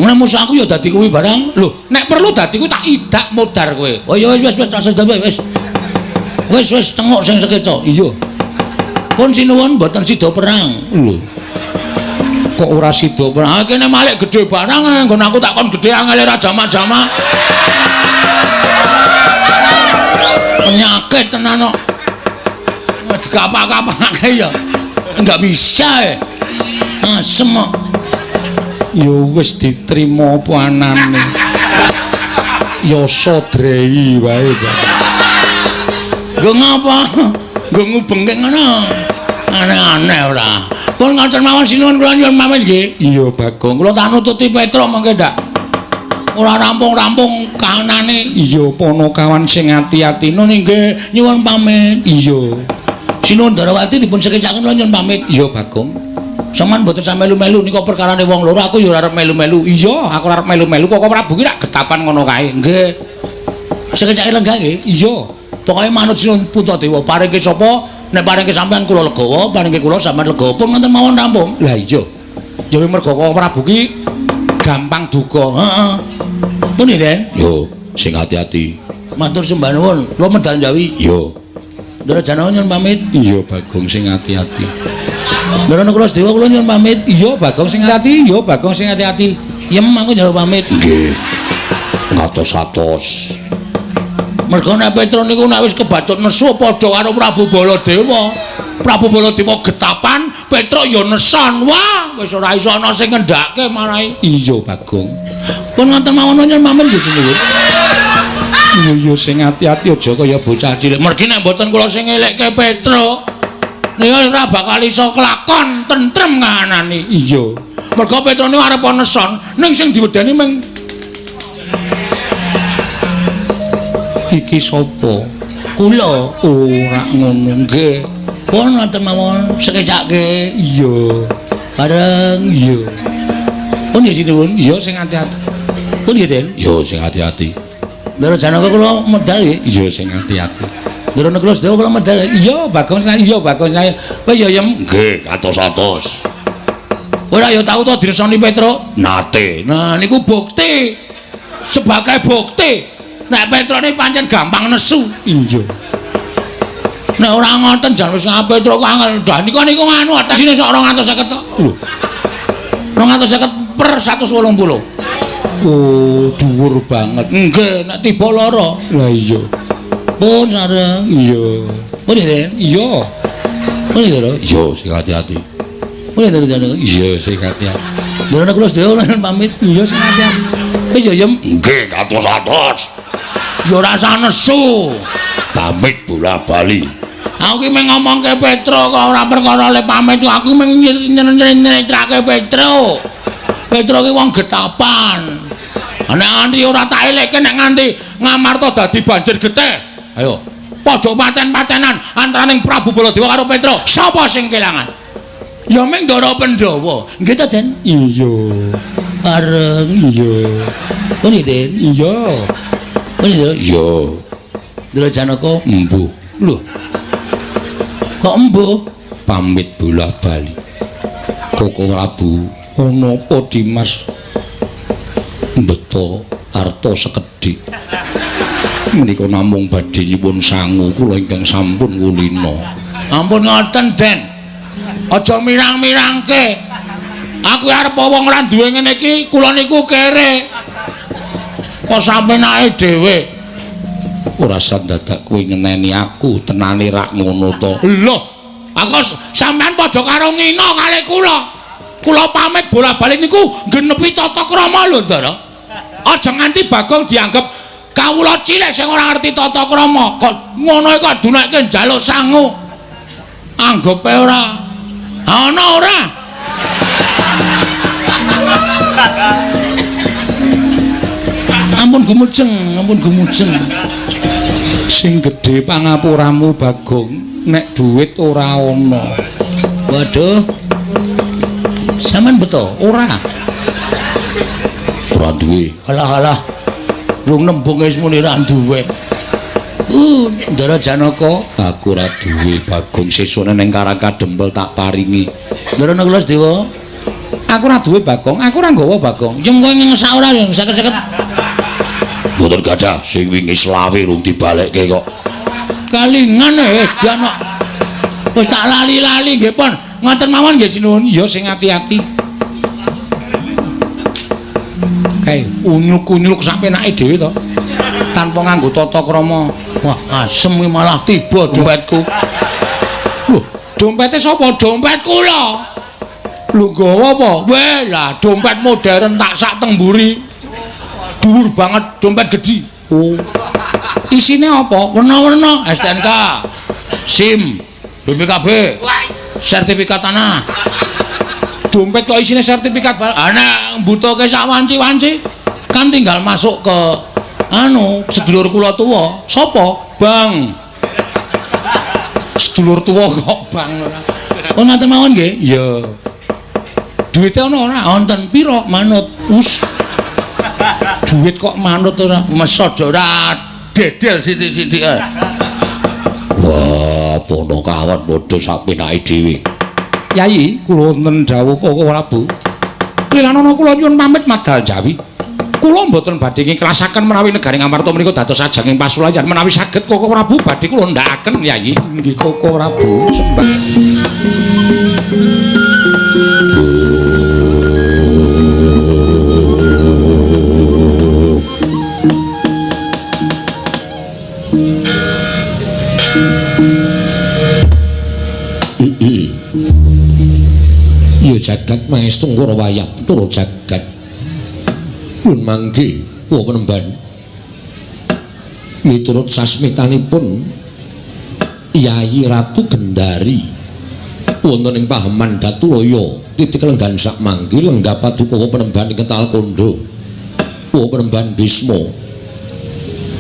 Nek musuh aku ya dadi kuwi barang. Lho, nek perlu dadi kuwi tak idak modar kowe. Oh ya wis wis wis tak sedhe wis. Wis wis tengok sing sekeca. Iya. Pun sinuwun mboten sida perang. Lho. Kok ora sida perang? Ah kene malik gedhe barang nggon aku tak kon gedhe angele ra jamak-jamak. Penyakit tenan kok. Dikapak-kapake ya. Enggak bisa. Asem kok. Ya wis diterima apa anane. Yasa drei wae. Nggo ngapa? Nggo ngubengke ngono. Aneh-aneh ora. Pun ngoten mawon sinuwun kula nyuwun pamit nggih. Iya Bagong, kula tak nututi Petruk mengke ndak. Ora rampung-rampung kahanane. Iya Ponokawan sing ati-ati nun nggih nyuwun pamit. Iya. Sinuwun Darawati dipun sekecaken kula nyuwun pamit. Iya Bagong. Sampeyan mboten sampe melu-melu nika perkarane wong loro aku ya ora arep melu-melu. Iya, aku ora arep melu-melu kok Prabu ki rak getapan ngono kae. Nggih. Sekecake lenggah nggih. Iya. Pokoke manut Sinuwun Puntadewa paringke sapa nek paringke sampean kula legawa, paringke kula sampean legawa. Pun ngoten mawon rampung. Lah iya. Ya mergo kok Prabu ki gampang duka. Heeh. Pun nggih, Den. Yo, sing ati-ati. Matur sembah nuwun. Kula medal Jawi. Yo. Ndara Janawa nyuwun pamit. Iya Bagong sing ati-ati. Ndara Nakula Sedewa kula nyuwun pamit. Iya Bagong sing ati-ati, iya Bagong sing ati-ati. Yem aku njaluk pamit. Nggih. Ngatos-atos. Mergo nek Petruk niku nek wis kebacut nesu padha karo Prabu Baladewa. Prabu Baladewa getapan, Petruk ya neson. Wah, wis ora iso ana sing ngendhake marai. Iya Bagong. Pun ngoten mawon nyuwun pamit nggih sinuwun. Iya iya sing ati-ati aja kaya bocah cilik. Mergi nek mboten kula sing ngelekke Petruk, niku ora bakal iso kelakon tentrem kahanane. Iya. Mergo Petruk niku arep neson, ning sing diwedeni mung iki sapa? Kula. Ora ngono nggih. Pun ngoten mawon sekecake. Iya. Bareng iya. Pun nggih sinuwun. Iya sing ati-ati. Pun nggih, Den. Iya sing ati-ati. Ndara Janaka kula medal nggih. Iya sing ati-ati. Ndara Nakula Sedewa kula medal. Iya Bagong sing iya Bagong sing. Wis ya Yem. Nggih, katos-atos. Ora ya tau to diresoni Petruk? Nate. Nah niku bukti. Sebagai bukti nek Petruk niki pancen gampang nesu. Iya. Nek ora ngoten jan wis Petruk kok angel. Dah niku niku nganu atesine sok 250 to. Lho. 250 per 180. Oh, dhuwur banget. Nggih, nek tiba lara. Lah iya. Pun sareng. Iya. Pun nggih, Den. Iya. Pun nggih, Lho. Iya, sing ati-ati. Pun nggih, Lho. Iya, sing ati-ati. Ndara kula sedaya pamit. Iya, sing ati-ati. Wis ya, Yem. Nggih, katos-atos. Ya ora usah nesu. Pamit bola-bali. Aku ki mung ngomongke Petruk kok ora perkara le pamit, aku mung nyeritrake Petruk. Petruk ki wong getapan. Nek nganti ora tak elekke nek nganti Ngamarta dadi banjir getih. Ayo, padha paten-patenan antaraning Prabu Baladewa karo Petruk. Sapa sing kelangan? Ya mung Ndara Pandhawa. Nggih ta, Den? Iya. Bareng. Iya. Pun nggih, Den? Iya. Oh iya. Iya. Ndara Janaka embuh. Lho. Kok embuh? Pamit bola-bali. Koko Prabu, ana apa Dimas? Mbeto arta sekedhik. Menika namung badhe nyuwun sangu kula ingkang sampun kulina. Ampun ngoten, Den. Aja mirang-mirangke. Aku arep wong ora duwe ngene iki, kula niku kere. Kok sampenake dhewe? Ora sandadak kowe ngeneni aku, tenane rak ngono to. Lho, aku sampean padha karo ngina kalih kula. Kula pamit bola-bali niku nggenepi tata krama lho, Ndara. Aja nganti Bagong dianggep kawula cilik sing ora ngerti tata krama. Kok ngono kok dunekke njaluk sangu. Anggepe ora. Ana ora? Ampun gumujeng, ampun gumujeng. Sing gedhe pangapuramu Bagong, nek duit ora ana. Waduh. Sampeyan beto ora? Ora duwe. Alah alah. Rung nembung wis muni ra duwe. Ndara Janaka, aku ora duwe Bagong, sesone ning Karangkadempel tak paringi. Ndara Nakula Dewa, aku ora duwe Bagong, aku ora nggawa Bagong. Yang kowe ngesak ora yang seket-seket. Mboten gadah, sing wingi selawe rung dibalekke kok. Kalingan jan kok. Wis tak lali-lali nggih pun. Ngoten mawon nggih sinuwun. Ya sing ati-ati. Kae unyuk-unyuk sak penake dhewe to. Tanpa nganggo tata krama. Wah, asem iki malah tiba dompetku. Lho, dompete sapa? Dompet kula. Lho nggawa apa? Weh, lah dompet modern tak sak teng mburi. Dhuwur banget, dompet gedhi. Oh. Isine apa? Werna-werna, STNK, SIM, BPKB, sertifikat tanah. Dompet kok isine sertifikat? Ana mbutuhke sak wanci-wanci kan tinggal masuk ke anu sedulur kula tuwa. Sapa? Bang. Sedulur tuwa kok bang ora. Oh ngoten mawon nggih? Iya. Duite ana ora? Wonten pira? Manut. Us. Duit kok manut ora? Mesod ora dedel sithik-sithik ae. Wah, pono kawan padha sak penake dhewe. Yayi, kula wonten dawuh Koko Prabu. Lilanana kula nyuwun pamit madal Jawi. Kula mboten badhe ngiklasaken menawi negari Ngamarta menika dados ajanging pasulayan. Menawi saged Koko Prabu badhe kula ndhakaken Yayi. Nggih Koko Prabu, sembah. Ya jagat maestro ngoro wayah turu jagat. Pun mangke wa penemban. Miturut sasmitanipun Yayi Ratu Gendari wonten ing paheman Datulaya titik lenggan sak mangke lenggah paduka wa penemban ing Kental Kandha. Wa penemban Bisma.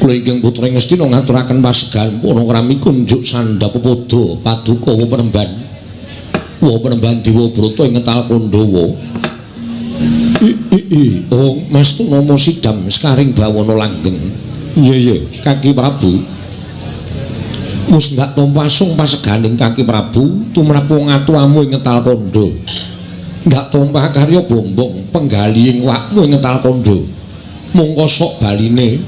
Kula ingkang putra Ngastina ngaturaken pasegahan purna krami kunjuk sandha pepoda paduka wa penemban. Wa penemban Dewa Brata ing Kental Kandhawa. Oh, Mas Tunama sidam sekaring bawana langgeng. Iya iya, Kaki Prabu. Mus ndak tampa asung paseganing Kaki Prabu tumrap wong atuamu ing Kental Kandha. Ndak tampa karya bombong penggalihing wakmu ing Kental Kandha. Mongko sok baline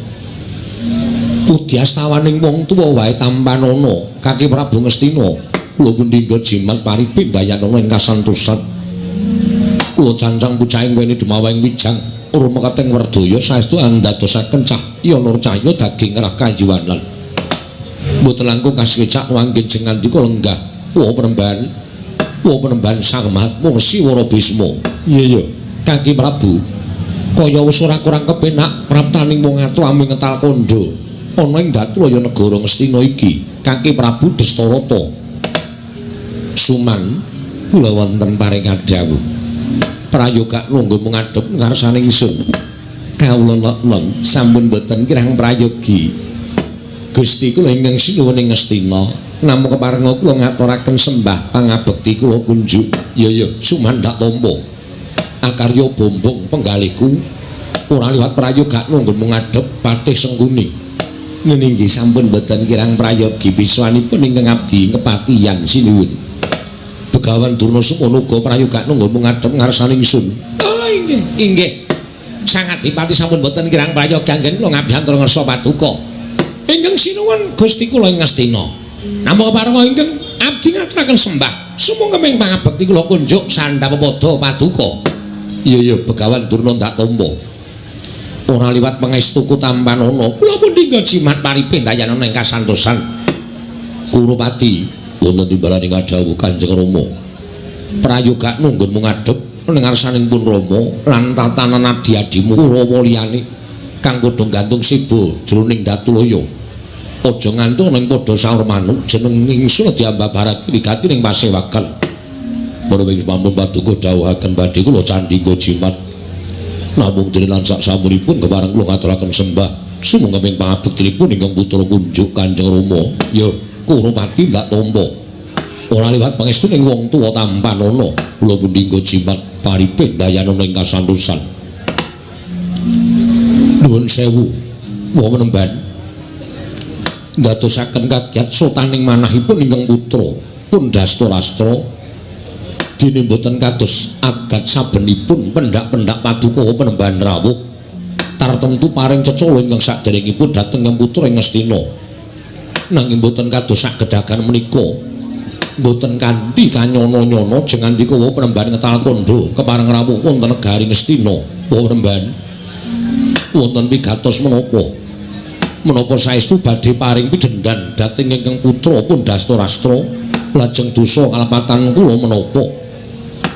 pudyastawaning wong tuwa wae tampanana Kaki Prabu Ngastina. Kula pundhingga jimat paripindayanana ing kasantosan. Kula cancang pucahing weni dumaweng wijang rumeketeng werdaya saestu andadosaken cahya nur cahya daging rah kajiwanan. Mboten langkung kasekecak wanggen jengandika lenggah wa penemban Sang Mahatma Siwara Bisma. Iya iya, Kaki Prabu. Kaya wis ora kurang kepenak praptaning wong atuh aming Kental Kandha ana ing Datulaya negara Ngastina iki. Kaki Prabu Destarata. Suman kula wonten paring dawuh. Prayoga nunggu mengadhep ngarsane ingsun. Kawula nen sampun boten kirang prayogi. Gusti kula ingkang sinuwun ing Ngastina, namung keparenga kula ngaturaken sembah pangabekti kula kunjuk. Ya ya, Suman ndak tampa. Akarya bombong penggalihku ora liwat prayoga nunggu mengadhep Patih Sengkuni. Ngene nggih sampun boten kirang prayogi biswanipun ingkang abdi kepatihan sinuwun. Begawan Durna semono uga prayogakno nggonmu ngadhep ngarsaning ingsun. Oh inggih, inggih. Sang Adipati sampun boten kirang prayogi anggen kula ngabiyantara ngarsa paduka. Ingkang sinuwun Gusti kula ing Ngastina. Namung keparenga ingkang abdi ngaturaken sembah. Sumangga ming pangabekti kula kunjuk sandhap pada paduka. Iya iya Begawan Durna ndak tampa. Ora liwat pangestuku tampanana. Kula pun tinggal jimat paripih dayanana ing kasantosan. Kurupati wonten timbalane ngadhawuh Kanjeng Rama. Prayogakno nggonmu ngadhep ning ngarsaning pun Rama lan tatanan adi-adimu Kurawa liyane kang padha gantung siba jroning Datulaya. Aja ngantuk ning padha saur manuk jeneng ingsun diambabarake wigati ning pasewakan. Para ing pampun paduka dawuhaken badhe kula candhingga jimat. Namung dene lan sak samunipun kepareng kula ngaturaken sembah sumangga ing pangabektinipun ingkang putra kunjuk Kanjeng Rama. Ya Kurupati ndak tampa. Ora liwat pangestu ning wong tuwa tampanana. Kula pundhingga jimat paripih dayanana ing kasantosan. Nuwun sewu wong penemban. Ndadosaken kagiat sotaning manahipun ingkang putra pun Dastarastra dene mboten kados adat sabenipun pendak-pendak paduka penemban rawuh tartemtu paring cecala ingkang saderengipun dhateng ingkang putra ing Ngastina. Nanging mboten kados sagedagan menika mboten kanthi kanyana-nyana jeng ngandika wau penemban ngetal kandha kepareng rawuh wonten negari Ngastina. Wau penemban wonten pigatos menapa menapa saestu badhe paring pidhendan dhateng ingkang putra pun Dastarastra lajeng dosa kalepatan kula menapa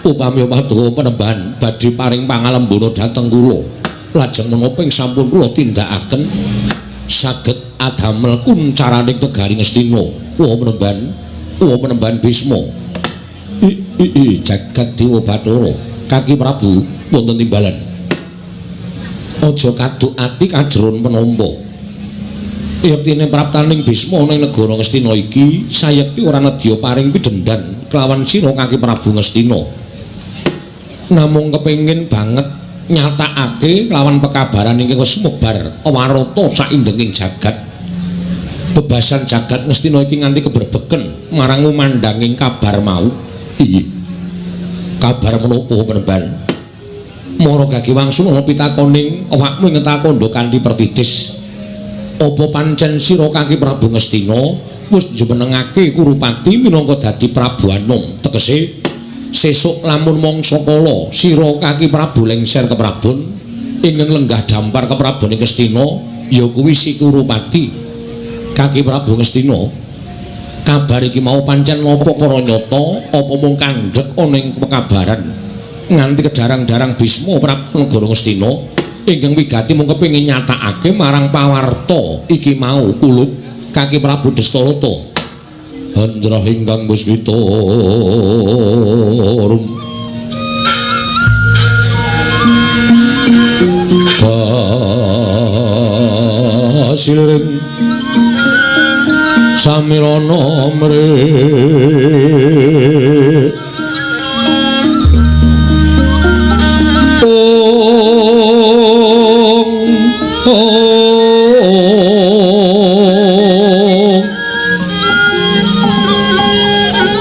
upami paduka penemban badhe paring pangalembana dhateng kula lajeng menapa ing sampun kula tindakaken saged adamel kuncaraning negari Ngastina. Wa penemban Bisma i jagat dewa Bathara Kaki Prabu wonten timbalan. Aja kaduk ati kajeron penampa. Yektine praptaning Bisma ning negara Ngastina iki sayekti ora nedya paring pidhendan kelawan sira Kaki Prabu Ngastina. Namung kepengin banget nyatakake lawan pekabaran ingkang wis sumebar warata saindenging jagat. Bebasan jagat Ngastina iki nganti kebrebeken marang ngumandhanging kabar mau. Iya. Kabar menapa penemban? Mara gagi wangsul ana pitakoning awakmu ing ngetal kandha kanthi pertitis. Apa pancen sira Kaki Prabu Ngastina wis jumenengake Kurupati minangka dadi Prabu Anom? Tegese sesuk lamun mangsa kala sira Kaki Prabu lengser keprabon ingkang lenggah dampar keprabon ing Ngastina ya kuwi si Kurupati Kaki Prabu Ngastina. Kabar iki mau pancen napa para nyata apa mung kandhek ana ing pekabaran nganti kedarang-darang Bisma Prabu negara Ngastina ingkang wigati mung kepengin nyatakake marang pawarta iki mau kulup Kaki Prabu Dastarata. Handrah ingkang Puswita rum kasirin samirana mre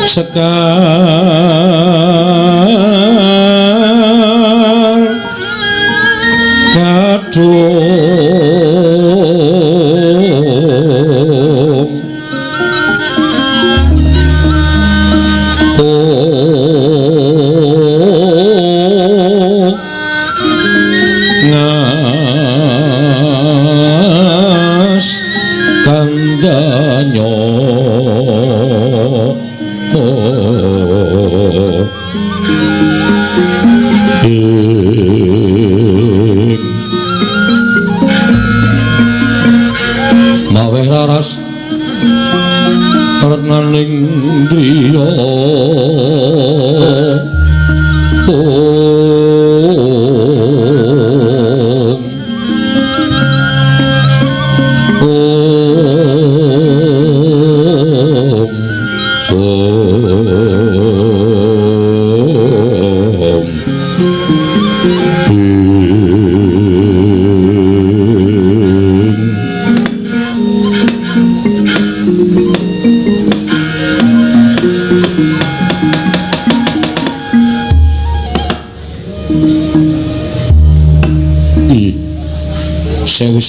sekar kadung ngas kandanyo maweh raras retnaning driya om.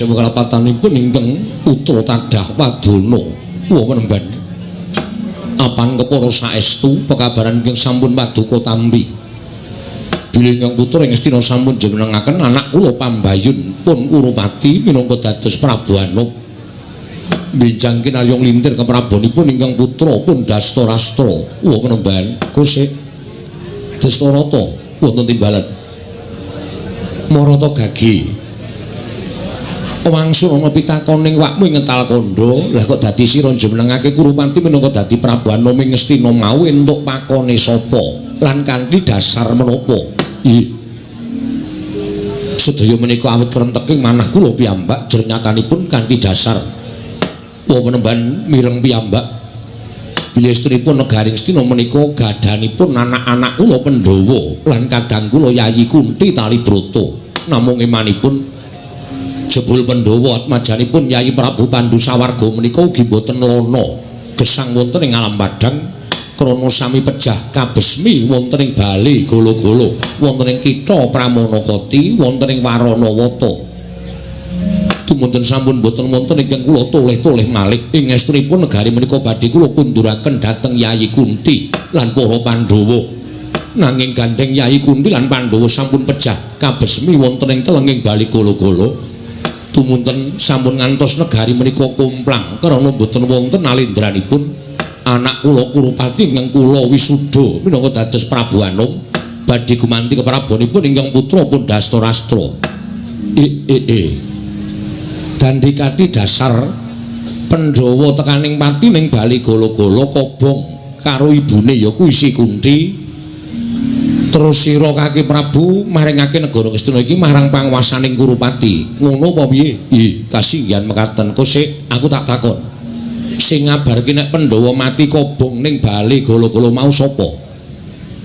sewu kalapatanipun ingkang putra tadah wadana. Wah penemban. Apan kepara saestu pekabaran ingkang sampun paduka tampi. Bilih ingkang putra ing Ngastina sampun jumenengaken anak kula Pambayun pun Kurupati minangka dados Prabu Anum. Benjang kinarya nglintir keprabonipun ingkang putra pun Dastarastra. Wah penemban kosek Dastarata wonten timbalan. Marata gage. Wangsul ana pitakoning wakmu ing ngental kandha, lah kok dadi sira jumenengake Kurupati minangka dadi Prabu Anum ing Ngastina mau entuk pakone sapa lan kanthi dasar menapa? Ih. Sedaya menika awit krenteking manah kula piyambak jernyatanipun kanthi dasar wa penemban mireng piyambak bilih estunipun negari Ngastina menika gadhanipun anak-anak kula Pandhawa lan kadang kula Yayi Kunti Talibrata. Namung emanipun jebul Pandhawa atmajanipun Yayi Prabu Pandu sawarga menika ugi boten lana gesang wonten ing alam padhang krana sami pejah kabesmi wonten ing bale gala-gala wonten ing kitha Pramanakati wonten ing Waranawata. Dumunten sampun boten wonten ingkang kula toleh-toleh malih ing estunipun negari menika badhe kula kunduraken dhateng Yayi Kunti lan para Pandhawa. Nanging gandheng Yayi Kunti lan Pandhawa sampun pejah kabesmi wonten ing telenging bale gala-gala. Dumunten sampun ngantos negari menika komplang krana boten wonten alendranipun anak kula Kurupati ingkang kula wisuda minangka dados Prabu Anum badhe gumanti keprabonipun ingkang putra pun Dastarastra. Dandikati dasar Pandhawa tekaning pati ning bali gala-gala kobong karo ibune ya kuwi Si Kunti. Terus sira Kaki Prabu maringake negara Ngastina iki marang panguwasaning Kurupati. Ngono apa piye? Ih, kasinggihan mekaten. Kosek aku tak takon. Sing ngabarke nek Pandhawa mati kobong ning bali gala-gala mau sapa?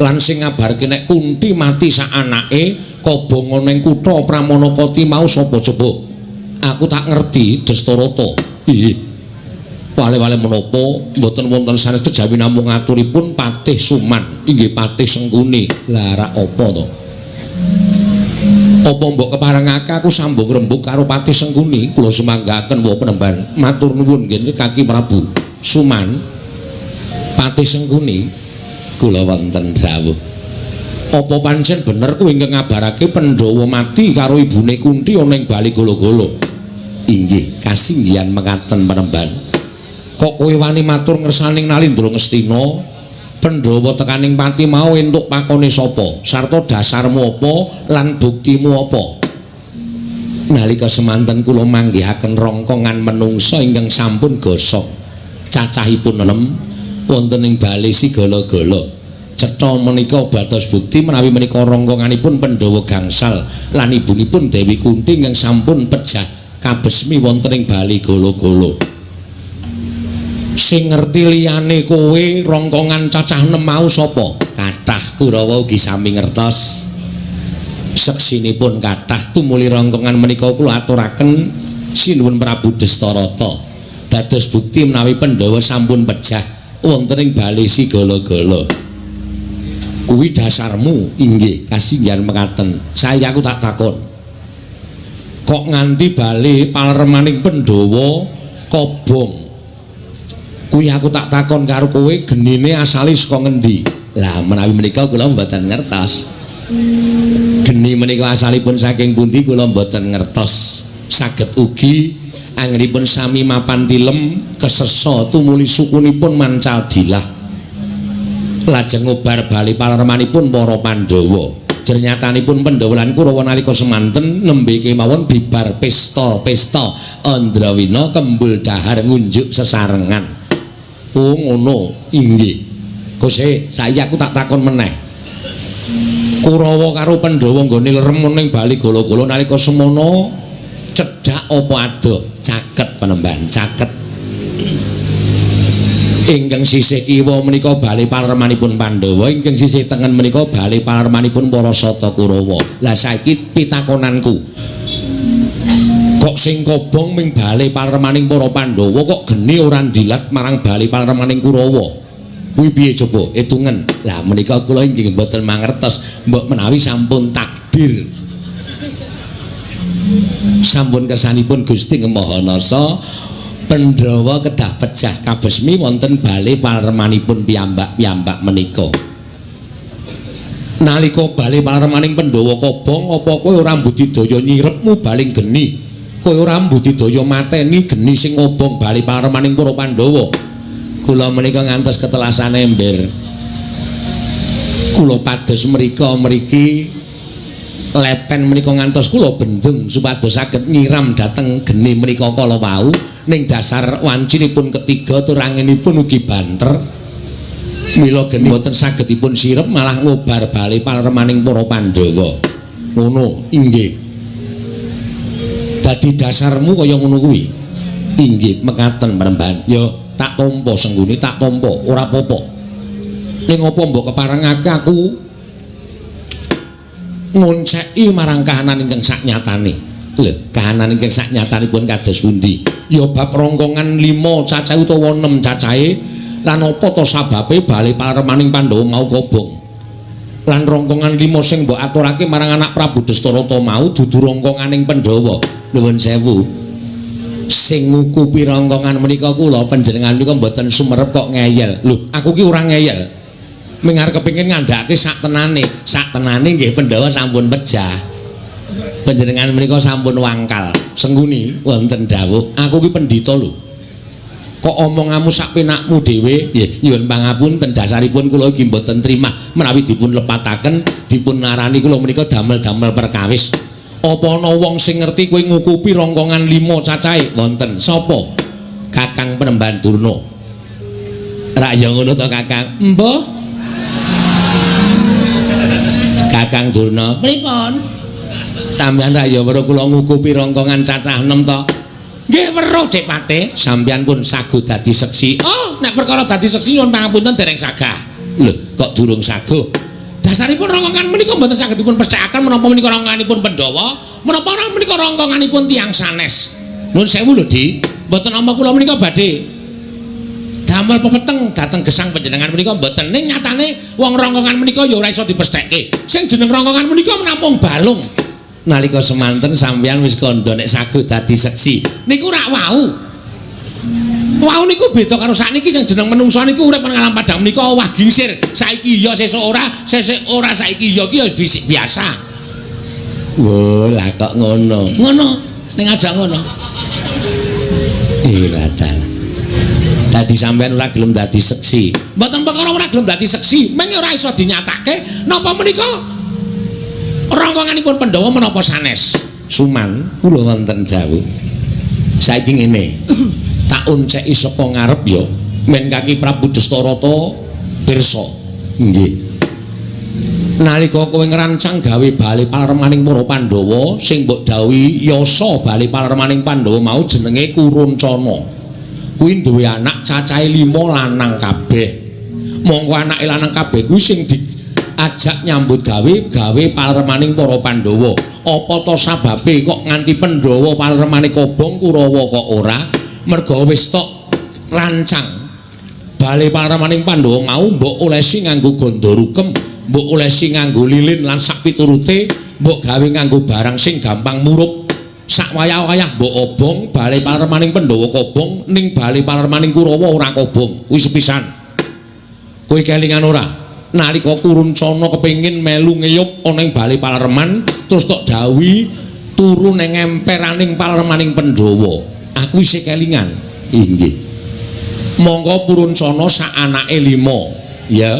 Lan sing ngabarke nek Kunti mati sak anake kobong ana ing kutha Pramanakati mau sapa coba? Aku tak ngerti Dastarata. Ih. Wale-wale menapa mboten wonten sanes kejawi namung aturipun Patih Suman, inggih Patih Sengkuni. Lah rak apa to? Apa mbok keparengake aku sambung rembug karo Patih Sengkuni? Kula sumanggaken wa penemban. Matur nuwun nggih Kaki Prabu. Suman, Patih Sengkuni kula wonten dawuh. Apa pancen bener kuwi ingkang ngabarake Pandhawa mati karo ibune Kunti ana ing bali gala-gala? Inggih, kasinggihan mekaten penemban. Kok kowe wani matur ngersaning Nalindra Ngastina? Pandhawa tekaning pati mau entuk pakone sapa? Sarta dasarmu apa lan buktimu apa? Nalika semanten kula manggihaken rongkongan menungsa ingkang sampun gosong. Cacahipun 6 wonten ing bale Sigala-gala. Cetha menika batos bukti menawi menika rongkonganipun Pandhawa gangsal lan ibunipun Dewi Kunti ingkang sampun pejah kabesmi wonten ing bali gala-gala. Sing ngerti liyane kowe rongkongan cacah 6 mau sapa? Kathah Kurawa ugi sami ngertos. Seksinipun kathah tumuli rongkongan menika kula aturaken sinuwun Prabu Dastarata. Dados bukti menawi Pandhawa sampun pejah wonten ing bali Sigala-gala. Kuwi dasarmu? Inggih, kasinggihan mekaten. Saya aku tak takon. Kok nganti bali palermaning Pandhawa kobong? Kuwi aku tak takon karo kowe genine asale saka ngendi? Lah menawi menika kula mboten ngertos. Geni menika asalipun saking pundi kula mboten ngertos. Saged ugi anggenipun sami mapan tilem kesesa tumuli sukunipun mancal dilah. Lajeng ngobar bali palermanipun para Pandhawa. Jernyatanipun Pandhawa lan Kurawa nalika semanten nembe kemawon bibar pesta-pesta Andrawina kembul dahar ngunjuk sesarengan. Oh ngono, inggih. Kose, saiki aku tak takon meneh. Kurawa karo Pandhawa nggone lerem ning bali gala-gala nalika semono cedhak apa adoh? Caket penemban, caket. Ingkang sisih kiwa menika bali palermanipun Pandhawa, ingkang sisih tengen menika bali palermanipun para Sata Kurawa. Lah saiki pitakonanku. Kok sing kobong ming bali palermaning para Pandhawa kok geni ora ndilat marang bali palermaning Kurawa? Kuwi piye coba hitungen? Lah menika kula inggih mboten mangertos, mbok menawi sampun takdir. Sampun kersanipun Gusti Ngemahanasa, Pandhawa kedah pejah kabesmi wonten bale paremanipun piyambak-piyambak menika. Nalika bale paremaning Pandhawa kobong, apa kowe ora mbudidaya nyirepmu baling geni? Kowe ora mbudidaya mateni geni sing ngobong bale paremaning para Pandhawa? Kula menika ngantos ketelasan ember. Kula pados mrika mriki lepen menika ngantos kula bendung supados saged nyiram dhateng geni menika kala wau. Ning dasar wancinipun ketiga tur anginipun ugi banter. Mila geni boten saged dipun sirep malah ngobar bale paremaning para Pandhawa. Ngono, inggih. Dadi dasarmu kaya ngono kuwi. Inggih, mekaten Panembahan. Ya tak tampa senggune, tak tampa, ora apa-apa. Ning apa mbok keparengake aku ngonceki marang kahanan ingkang saknyatane. Lho, kahanan ingkang saknyatanipun kados pundi? Ya bab rongkongan 5 cacahe utawa 6 cacahe. Lan apa to sababe bale paremaning Pandhawa mau kobong? Lan rongkongan 5 sing mbok aturake marang anak Prabu Dastarata mau dudu rongkonganing Pandhawa. Nuwun sewu. Sing ngukupi rongkongan menika kula panjenengan menika mboten sumerep kok ngeyel. Lho, aku ki ora ngeyel. Ming arep kepengin ngandhake sak tenane. Sak tenane nggih Pandhawa sampun pejah. Panjenengan menika sampun wangkal. Sengguni wonten dawuh, aku ki pendhita lho. Kok omonganmu sak penakmu dhewe? Nggih, nyuwun pangapunten dasaripun kula iki mboten trimah menawi dipun lepataken dipun narani kula menika damel-damel perkawis. Apa ana wong sing ngerti kowe ngukupi rongkongan 5 cacahe? Wonten. Sapa? Kakang Panembahan Durna. Rak ya ngono to, Kakang? Mbah. Kakang Durna, pripun? Sampeyan rak ya weruh kula ngukupi rongkongan cacah 6 to? Nggih weruh, Dik Pate. Sampeyan pun sagu dadi seksi. Oh, nek perkara dadi seksi nyuwun pangapunten dereng sagah. Lho, kok durung saguh? Dasaripun rongkongan menika mboten saged dipun pesthekaken menapa menika rongkonganipun Pandhawa, menapa menika rongkonganipun tiyang sanes. Nuwun sewu lho, Dik. Mboten nampa kula menika badhe damel pepeteng dhateng gesang panjenengan menika mboten. Ning nyatane wong rongkongan menika ya ora iso dipestheke. Sing jeneng rongkongan menika namung balung. Nalika semanten sampeyan wis kandha nek saguh dadi seksi. Niku rak wau. Wau niku beda karo sakniki sing jeneng menungsa niku urip nang alam padang menika owah gingsir. Saiki iya sesuk ora, sesuk ora saiki iya ki ya wis biasa. Wo, lah kok ngono. Ngono, ning aja ngono. Iya dalah. Dadi sampeyan ora gelem dadi seksi. Mboten perkara ora gelem dadi seksi, meng ora iso dinyatake napa menika rongkonganipun Pandhawa menapa sanes. Suman, kula wonten jawuh. Saiki ngene. Tak onceki saka ngarep ya, men kaki Prabu Dastarata pirsa. Nggih. Nalika kowe ngrancang gawe bale paremaning para Pandhawa sing mbok dawuhi yasa bale paremaning Pandhawa mau jenenge Kuruncana. Kuwi duwe anak cacahe 5 lanang kabeh. Mongko anake lanang kabeh kuwi sing diajak nyambut gawe gawe paremaning para Pandhawa. Apa to sababe kok nganti Pandhawa paremane kobong Kurawa kok ora? Merga wis tok rancang bale paremaning Pandhawa mau mbok olesi nganggo ganda rukem, mbok olesi nganggo lilin lan sak piturute, mbok gawe nganggo barang sing gampang murup. Sak wayah-wayah mbok obong bale paremaning Pandhawa kobong, ning bale paremaning Kurawa ora kobong. Kuwi sepisan. Kowe kelingan ora? Nalika Kuruncana kepengin melu ngeyup ana ing bale pareman, terus tok dawuhi turu ning emperaning paremaning Pandhawa. Aku isih kelingan. Inggih. Monggo Puruncana sak anake 5, ya.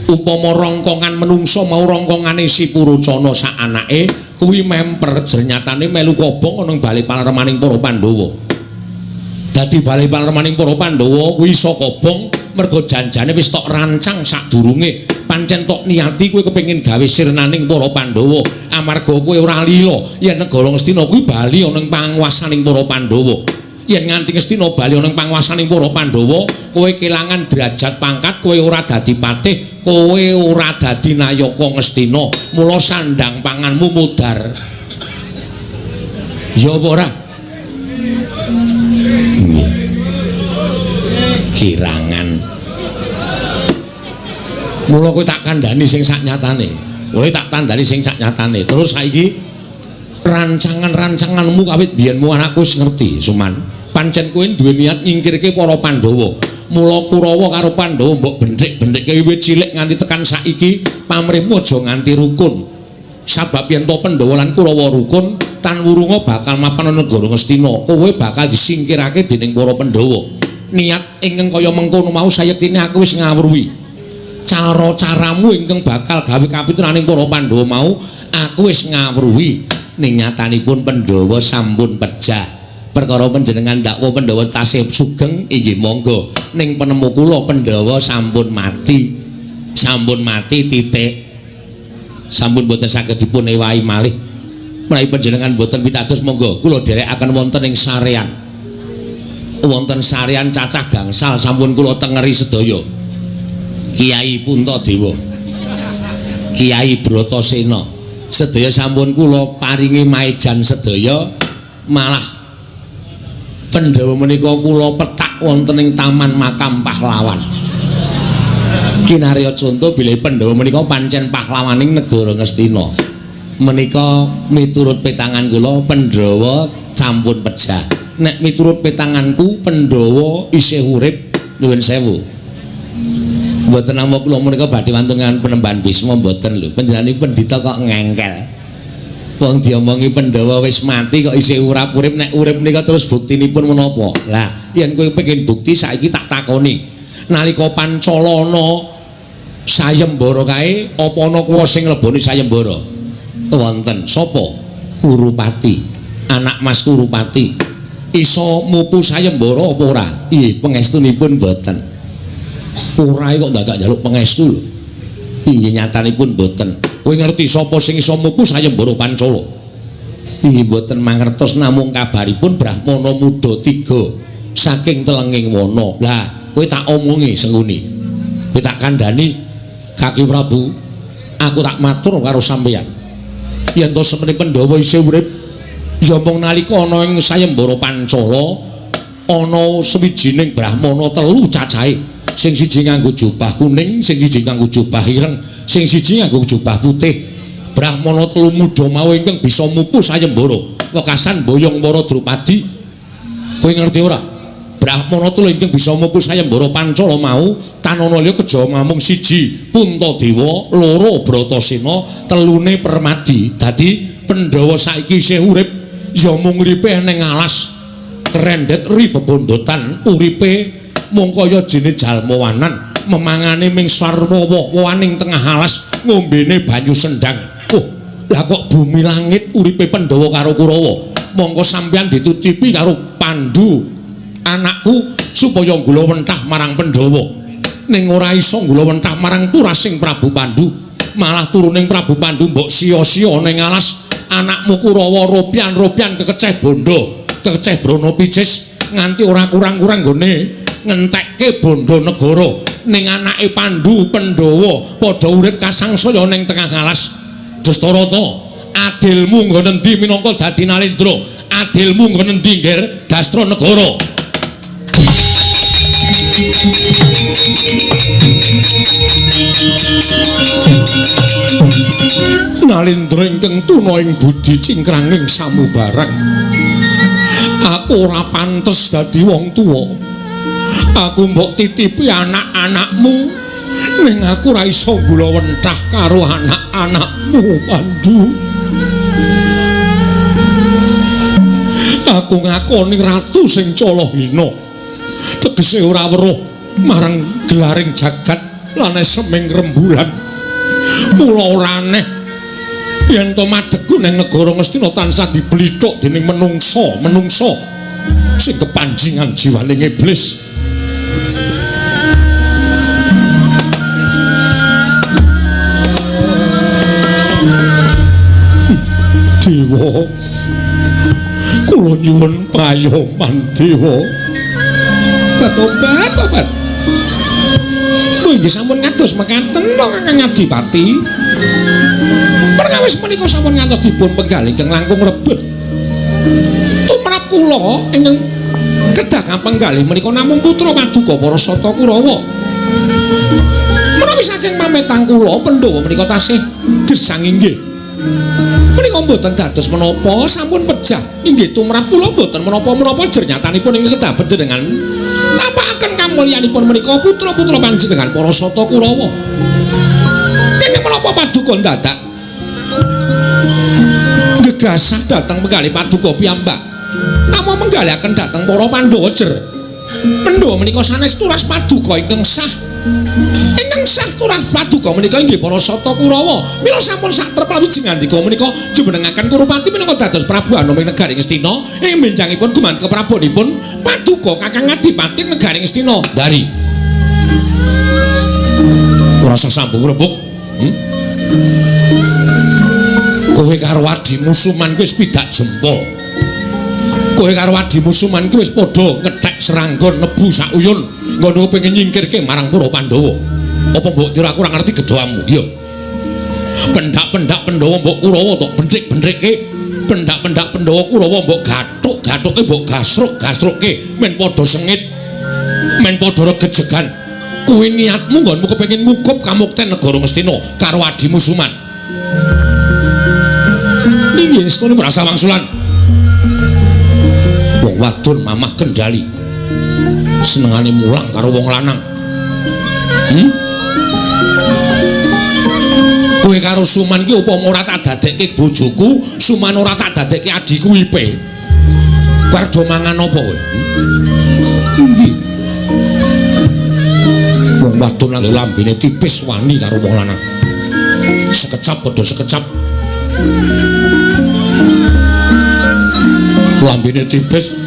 Upama rongkongan menungsa mau rongkongane si Puruncana sak anake kuwi memper jernyatane melu kobong ana ing bale paremaning para Pandhawa. Dadi bale paremaning para Pandhawa kuwi iso kobong merga janjane wis tok rancang sadurunge. Pancen tok niati kowe kepengin gawe sirnaning para Pandhawa, amarga kowe ora lila yen negara Ngastina kuwi bali ana ing panguwasaning para Pandhawa. Yen nganti Ngastina bali ana ing panguwasaning para Pandhawa, kowe kelangan derajat pangkat, kowe ora dadi patih, kowe ora dadi nayaka Ngastina. Mula sandang panganmu mudhar. Ya apa ora? Kirangan. Mula kowe tak kandhani sing sak nyatane. Kowe tak tandani sing sak nyatane. Terus saiki Rancangan-rancanganmu kawit biyenmu anakku wis ngerti, Suman. Pancen kowe duwe niat nyingkirke para Pandhawa. Mula Kurawa karo Pandhawa mbok benthik-benthikke wiwit cilik nganti tekan saiki pamrihmu aja nganti rukun. Sabab yen to Pandhawa lan Kurawa rukun, tan wurunga bakal mapan ana negara Ngastina. Kowe bakal disingkirake dening para Pandhawa. Niat ingkang kaya mengkono mau sayektine aku wis ngawruhi. Cara-caramu ingkang bakal gawe kapituraning para Pandhawa mau aku wis ngawruhi. Ning nyatanipun Pandhawa sampun pejah. Perkara panjenengan dakwa Pandhawa tasih sugeng inggih monggo. Ning penemu kula Pandhawa sampun mati. Sampun mati titik. Sampun boten saged dipun ewahi malih. Menawi panjenengan boten pitados monggo kula dherekaken wonten ing sarean. Wonten sarean cacah gangsal sampun kula tengeri sedaya. Kiai Puntadewa, Kiai Bratasena, sedaya sampun kula paringi maejan sedaya, malah Pandhawa menika kula petak wonten ing taman makam pahlawan. Kinarya conto bilih Pandhawa menika pancen pahlawaning negara Ngastina. Menika miturut petangan kula Pandhawa sampun pejah. Nek miturut petanganku Pandhawa isih urip, nuwun sewu. Mboten nampa kula menika badhe wonten penembahan Bisma mboten lho. Panjenenganipun pendhita kok ngengkel. Wong diomongi Pandhawa wis mati kok isih urip-urip, nek urip menika terus buktinipun menapa? Lah, yen kowe pengin bukti saiki tak takoni. Nalika Pancala ana sayembara kae, apa ana kuwa sing ngleboni sayembara? Wonten. Sapa? Kurupati. Anak Mas Kurupati. Iso mupu sayembara apa ora? Ih, pangestunipun mboten. Ora kok dadak njaluk pangestu lho. Inggih nyatanipun mboten. Kowe ngerti sapa sing iso mupu sayembara Pancala? Inggih mboten mangertos, namung kabaripun Brahmana muda 3 saking telenging wana. Lah, kowe tak omongi Sengkuni. Kowe tak kandhani Kaki Prabu, aku tak matur karo sampeyan. Yen to semene Pandhawa isih urip, ya mung nalika ana ing sayembara Pancala ana sawijining Brahmana 3 cacahe. Sing siji nganggo jubah kuning, sing siji nganggo jubah ireng, sing siji nganggo jubah putih. Brahmana 3 muda mau ingkang bisa mupu sayembara wekasan boyong para Drupadi. Kowe ngerti ora? Brahmana 3 ingkang bisa mupu sayembara Pancala mau tanana liya kejawa namung siji Puntadewa, 2 Bratasena, 3 Permadi. Dadi Pandhawa saiki isih urip ya mung uripe ning alas kerendet ri bebondotan, uripe mung kaya jene jalma wanan, memangane ming sarwa woh-wohaning tengah alas, ngombene banyu sendang. Oh, lah kok bumi langit uripe Pandhawa karo Kurawa. Mongko sampeyan ditutupi karo Pandu anakku supaya gula wentah marang Pandhawa. Ning ora iso gula wentah marang turasing Prabu Pandu, malah turuning Prabu Pandu mbok sia-sia ning alas. Anakmu Kurawa ropian-ropian kekeceh bondo, kekeceh brana picis nganti ora kurang-kurang nggone ngentekke bondo negara. Ning anake Pandu Pandhawa padha urip kasangsaya ning tengah alas. Dastarata, adilmu nggon endi minangka dadi Nalendra? Adilmu nggon endi ngger Dastra negara? Nalendra ingkang tuna ing budi cingkranging samubarang, aku ora pantes dadi wong tuwa. Aku mbok titipi anak-anakmu, ning aku ora iso gula wentah karo anak-anakmu, Pandu. Aku ngakoni ratu sing calahina, tegese ora weruh marang gelaring jagat lan eseming rembulan. Mula ora aneh yen to madegku ning negara Ngastina tansah diblithuk dening menungsa-menungsa sing kepanjingan jiwaning iblis. Dewa, kula nyuwun payoman dewa. Tobat, tobat. Nggih sampun ngados mekaten Kakang Adipati. Perkawis menika sampun ngantos dipun penggal ingkang langkung rebet. Tumrap kula ingkang kedah kapenggalih menika namung putra paduka para Sata Kurawa. Menawi saking pametang kula Pandhawa menika tasih gesang inggih. Menika mboten dados menapa, sampun pejah. Inggih tumrap kula mboten menapa-menapa jer nyatanipun ing kedah panjenengan napakaken kamulyanipun menika putra-putra panjenengan para Sata Kurawa. Kenging menapa paduka ndadak gegasah dhateng penggalih paduka piyambak. Namung menggalihaken dhateng para Pandhawa jer. Pandhawa menika sanes turas paduka ingkang sah. Ingkang sah turas paduka menika inggih para Sata Kurawa. Mila sampun satrep wijing ngandika menika jumenengaken Kurupati minangka dados Prabu Anom ing negari Ngastina ing benjangipun gumanti keprabonipun paduka Kakang Adipati negari Ngastina. Dari ora usah sambung rembug. Kowe karo adimu Suman kuwi wis pidak jempol. Kowe karo adimu Suman kuwi wis padha ngethek seranggon nebu sak uyun ngono pengen nyingkirke marang para Pandhawa. Apa mbok kira aku ora ngerti gedhamu? Iya. Pendak-pendak Pandhawa mbok Kurawa tok benthik-benthike, pendak-pendak Pandhawa Kurawa mbok gathuk-gathuke, mbok gasruk-gasruke men padha sengit, men padha regejegan. Kuwi niatmu nggonmu kepengin ngukup kamukten negara Ngastina karo adimu Suman. Inggih, estune merasa wangsulan. Wong wadon mamah kendali. Senengane mulang karo wong lanang. Kowe karo Suman iki upama ora tak dadekke bojoku, Suman ora tak dadekke adhiku Ipe. Kowe arep do mangan apa kowe? Inggih. Wong wadon lho lambene tipis wani karo wong lanang. Sekecap padha sekecap. Lambene tipis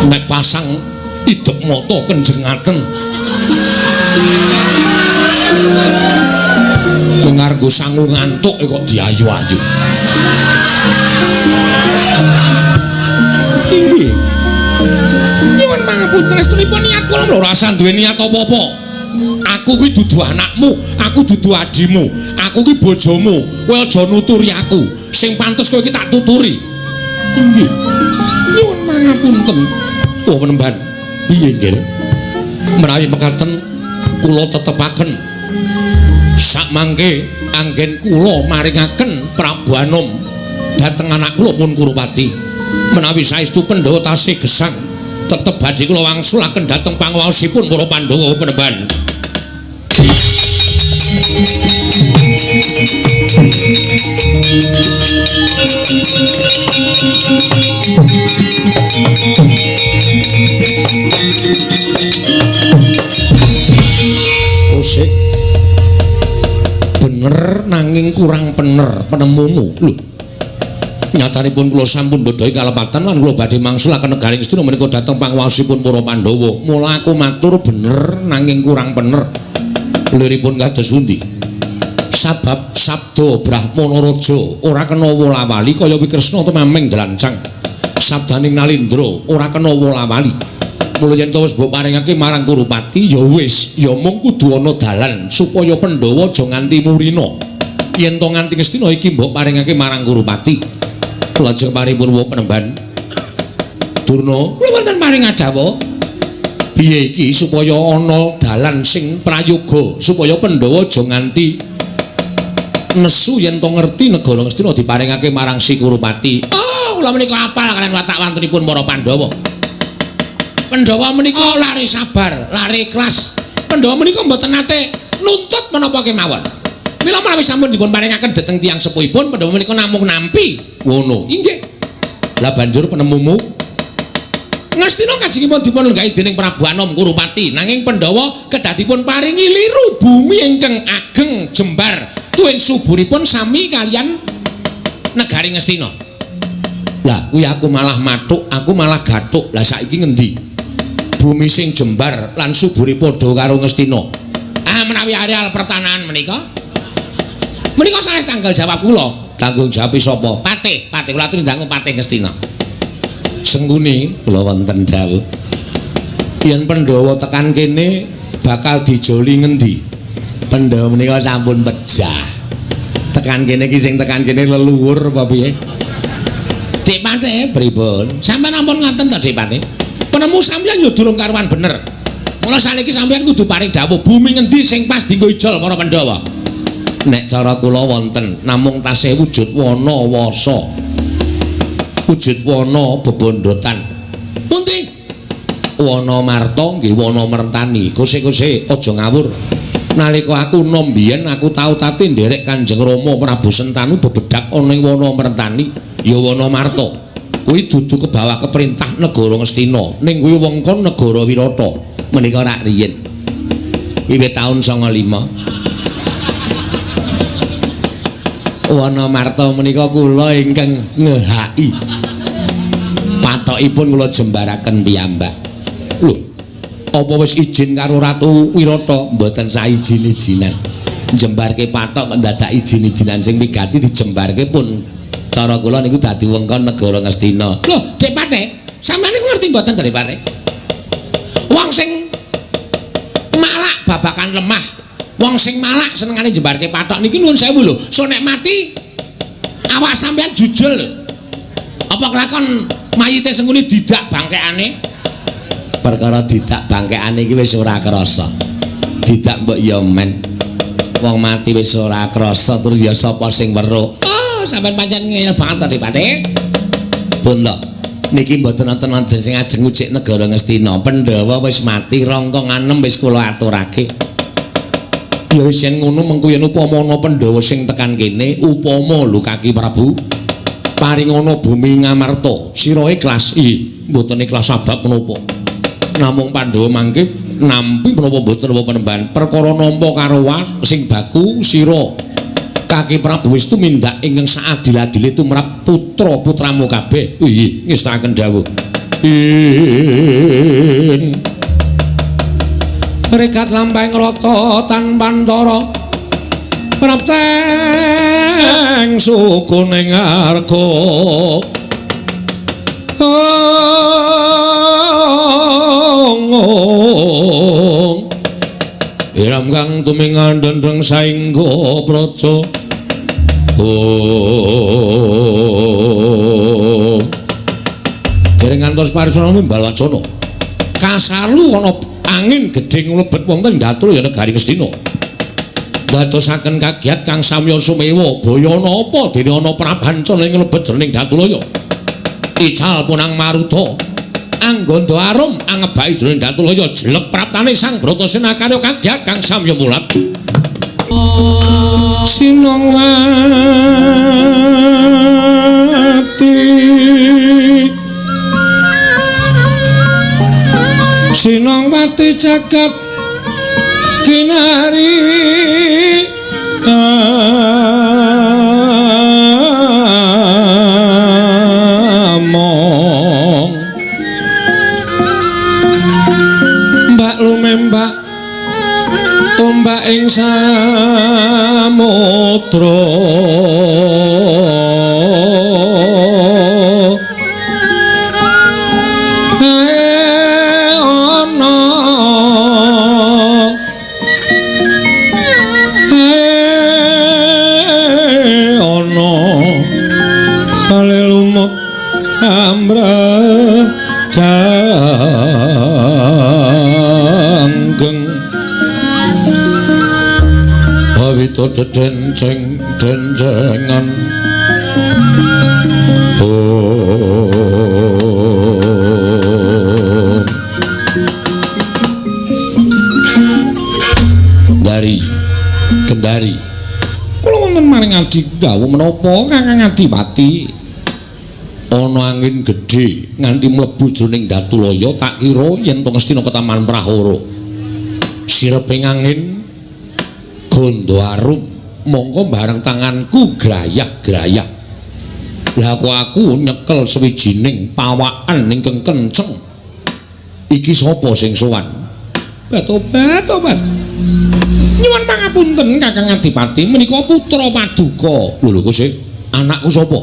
nek pasang idep mata kenjengaten. Kowe ngarep sangu ngantuk kok diayu-ayu. Inggih. Nyuwun pangapunten estunipun niat kula lho ora usah duwe niat apa-apa. Aku kuwi dudu anakmu, aku dudu adimu, aku kuwi bojomu. Kowe aja nuturi aku. Sing pantes kowe iki tak tuturi. Inggih. Nyuwun pangapunten. Oh penemban. Piye nggih? Menawi mekaten kula tetepaken sakmangke anggen kula maringaken Prabu Anom dhateng anak kula pun Kurupati. Menawi saestu Pandhawa tasih gesang, tetep badhe kula wangsulaken dhateng panguwaosipun para Pandhawa penemban. Kosek bener nanging kurang bener penemumu lho. Nyatanipun kula sampun bedhahi kalepatan lan kula badhe mangsulaken negari Ngastina menika dhateng panguwaosipun para Pandhawa. Mula aku matur bener nanging kurang bener. Liripun kados pundi? Sabab sabda Brahmana Raja ora kena wola-wali kaya Wikresna tumameng dlancang. Sabdaning Nalindra ora kena wola-wali. Mula yen to wis mbok paringake marang Kurupati ya wis, ya mung kudu ana dalan supaya Pandhawa aja nganti murina. Yen to nganti Ngastina iki mbok paringake marang Kurupati. Lajeng paripun penemban Durna, kula wonten paring adhawuh. Piye iki supaya ana dalan sing prayoga supaya Pandhawa aja nganti nesu yen to ngerti negara Ngastina diparingake marang si Kurupati. Oh, kula menika apal kalian watak wantenipun para Pandhawa. Pandhawa menika lare sabar, lare ikhlas. Pandhawa menika mboten nate nuntut menapa kemawon. Mila menawi sampun dipun paringaken dhateng tiyang sepuhipun, Pandhawa menika namung nampi. Ngono. Inggih. Lah banjur penemumu Ngastina kajengipun dipun lenggahi dening Prabu Anom Kurupati, nanging Pandhawa kedah dipun paringi liru bumi ingkang ageng jembar tuwin suburipun sami kalian negari Ngastina. Lah kuwi aku malah mathuk, aku malah gathuk. Lah saiki ngendi? Bumi sing jembar lan subure padha karo Ngastina. Ah menawi areal pertanahan menika menika sanes tanggal jawab kula. Tanggung jawab sapa? Patih, patih kula aturi dangu Patih Ngastina. Sengkuni kula wonten dawuh. Yen Pandhawa tekan kene bakal dijoli ngendi? Pandhawa menika sampun pejah. Tekan kene iki sing tekan kene leluhur apa piye? Dik Patih pripun? Sampeyan ampun ngaten to Dik Patih. Penemu sampeyan ya durung karuan bener. Mula saniki sampeyan kudu paring dawuh bumi ngendi sing pas dienggo ijol para Pandhawa. Nek cara kula wonten namung tasih wujud wana wasa. Wujud wana bebondotan. Pundi? Wana Marta nggih wana Mertani. Kose-kose aja ngawur. Nalika aku nom biyen aku tau tate nderek Kanjeng Rama Prabu Sentanu bebedak ana ing wana Mertani ya wana Marta. Kuwi dudu kebawah keperintah negara Ngastina, ning kuwi wengkon negara Wirata. Menika rak riyin. Wiwit taun 95. Wana Marta menika kula ingkang ngehaki. Patokipun kula jembaraken piyambak. Lho, apa wis izin karo Ratu Wirata? Mboten saijin-ijinan. Jembarke patok kok dadak izin-ijinan sing wigati dijembarke pun cara kula niku dadi wengkon negara Ngastina. Lho, Dik Patih, sampeyan niku ngerti mboten to, Dik Patih? Wong sing malak babakan lemah, wong sing malak senengane jembarke patok niki nuwun sewu lho. So nek mati awak sampeyan jujul lho. Apa kelakon mayite Sengkuni didak bangkekane? Perkara didak bangkekane iki wis ora krasa. Didak mbok ya men. Wong mati wis ora krasa terus ya sapa sing weruh? Oh, sampeyan pancen ngeyel banget to, Dik Patih. Pun to. Niki mboten wonten ajeng sing ajeng ngucik negara Ngastina. Pandhawa wis mati, rongkong anem wis kula aturake. Ya wis yen ngono mengko yen upama ana Pandhawa sing tekan kene, upama lho Kaki Prabu paringana bumi Ngamarta, sira ikhlas? Ih, mboten ikhlas sabab menapa? Namung Pandhawa mangke nampi menapa mboten napa penemban perkara nampa karo sing baku sira Kaki Prabu wis tumindak ingkang saadil-adile tumrap putra-putramu kabeh. Inggih, ngestakaken dawuh. In rekat lampahing rata tanpantara prapteng sukuning arga. Iram kang tumingan dendeng saengga praja. Oh. Dereng ngantos parisana mimbal wacana. Kasaru ana angin gedhe nglebet wonten Datul ya negari Ngastina. Dadosaken kagiat kang samya sumewa baya napa dene ana prabancana ing nglebet jroning Datulaya. Ical punang maruta angganda arum angebaki jroning Datulaya jelek praptane Sang Bratasena karya kagiat kang samya mulat. Sinongwati Sinongwati jagat kinari among mbak lumembak ombak ing samudra. Ana palelumuk ambrah ganggeng awita dedenceng dencengan. Dari Kendari kula wonten maring adi dawuh menapa Kakang Adipati? Ana angin gedhe nganti mlebu jroning Datulaya, tak kira yen to Ngastina ketaman prahara. Sireping angin gondo arum mongko bareng tanganku grayah-grayah. Lah kok aku nyekel sewijining pawakan ingkang kenceng. Iki sapa sing sowan? Batobat-tobat. Nyuwun pangapunten Kakang Adipati, menika putra paduka. Lho lho kok anakku sapa?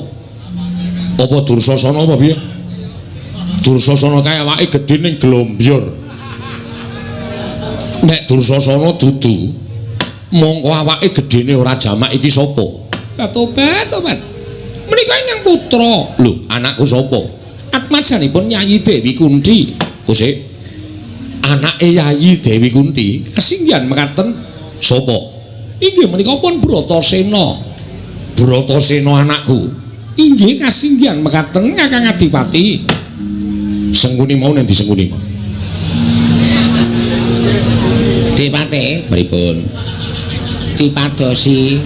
Apa Dursasana apa piye? Dursasana kae awake gedhe ning glombyur. Nek Dursasana dudu, mongko awake gedhene ora jamak iki sapa? Batobat-tobat. Menika ingkang putra. Lho, anakku sapa? Atmajanipun Yayi Dewi Kunti. Kose anake Yayi Dewi Kunti kasinggihan mekaten sapa? Inggih menika pun Bratasena. Bratasena anakku. Inggih kasinggihan mekaten Kakang Adipati. Sengkuni mau nang Sengkuni. Dipate pripun? Dipadosi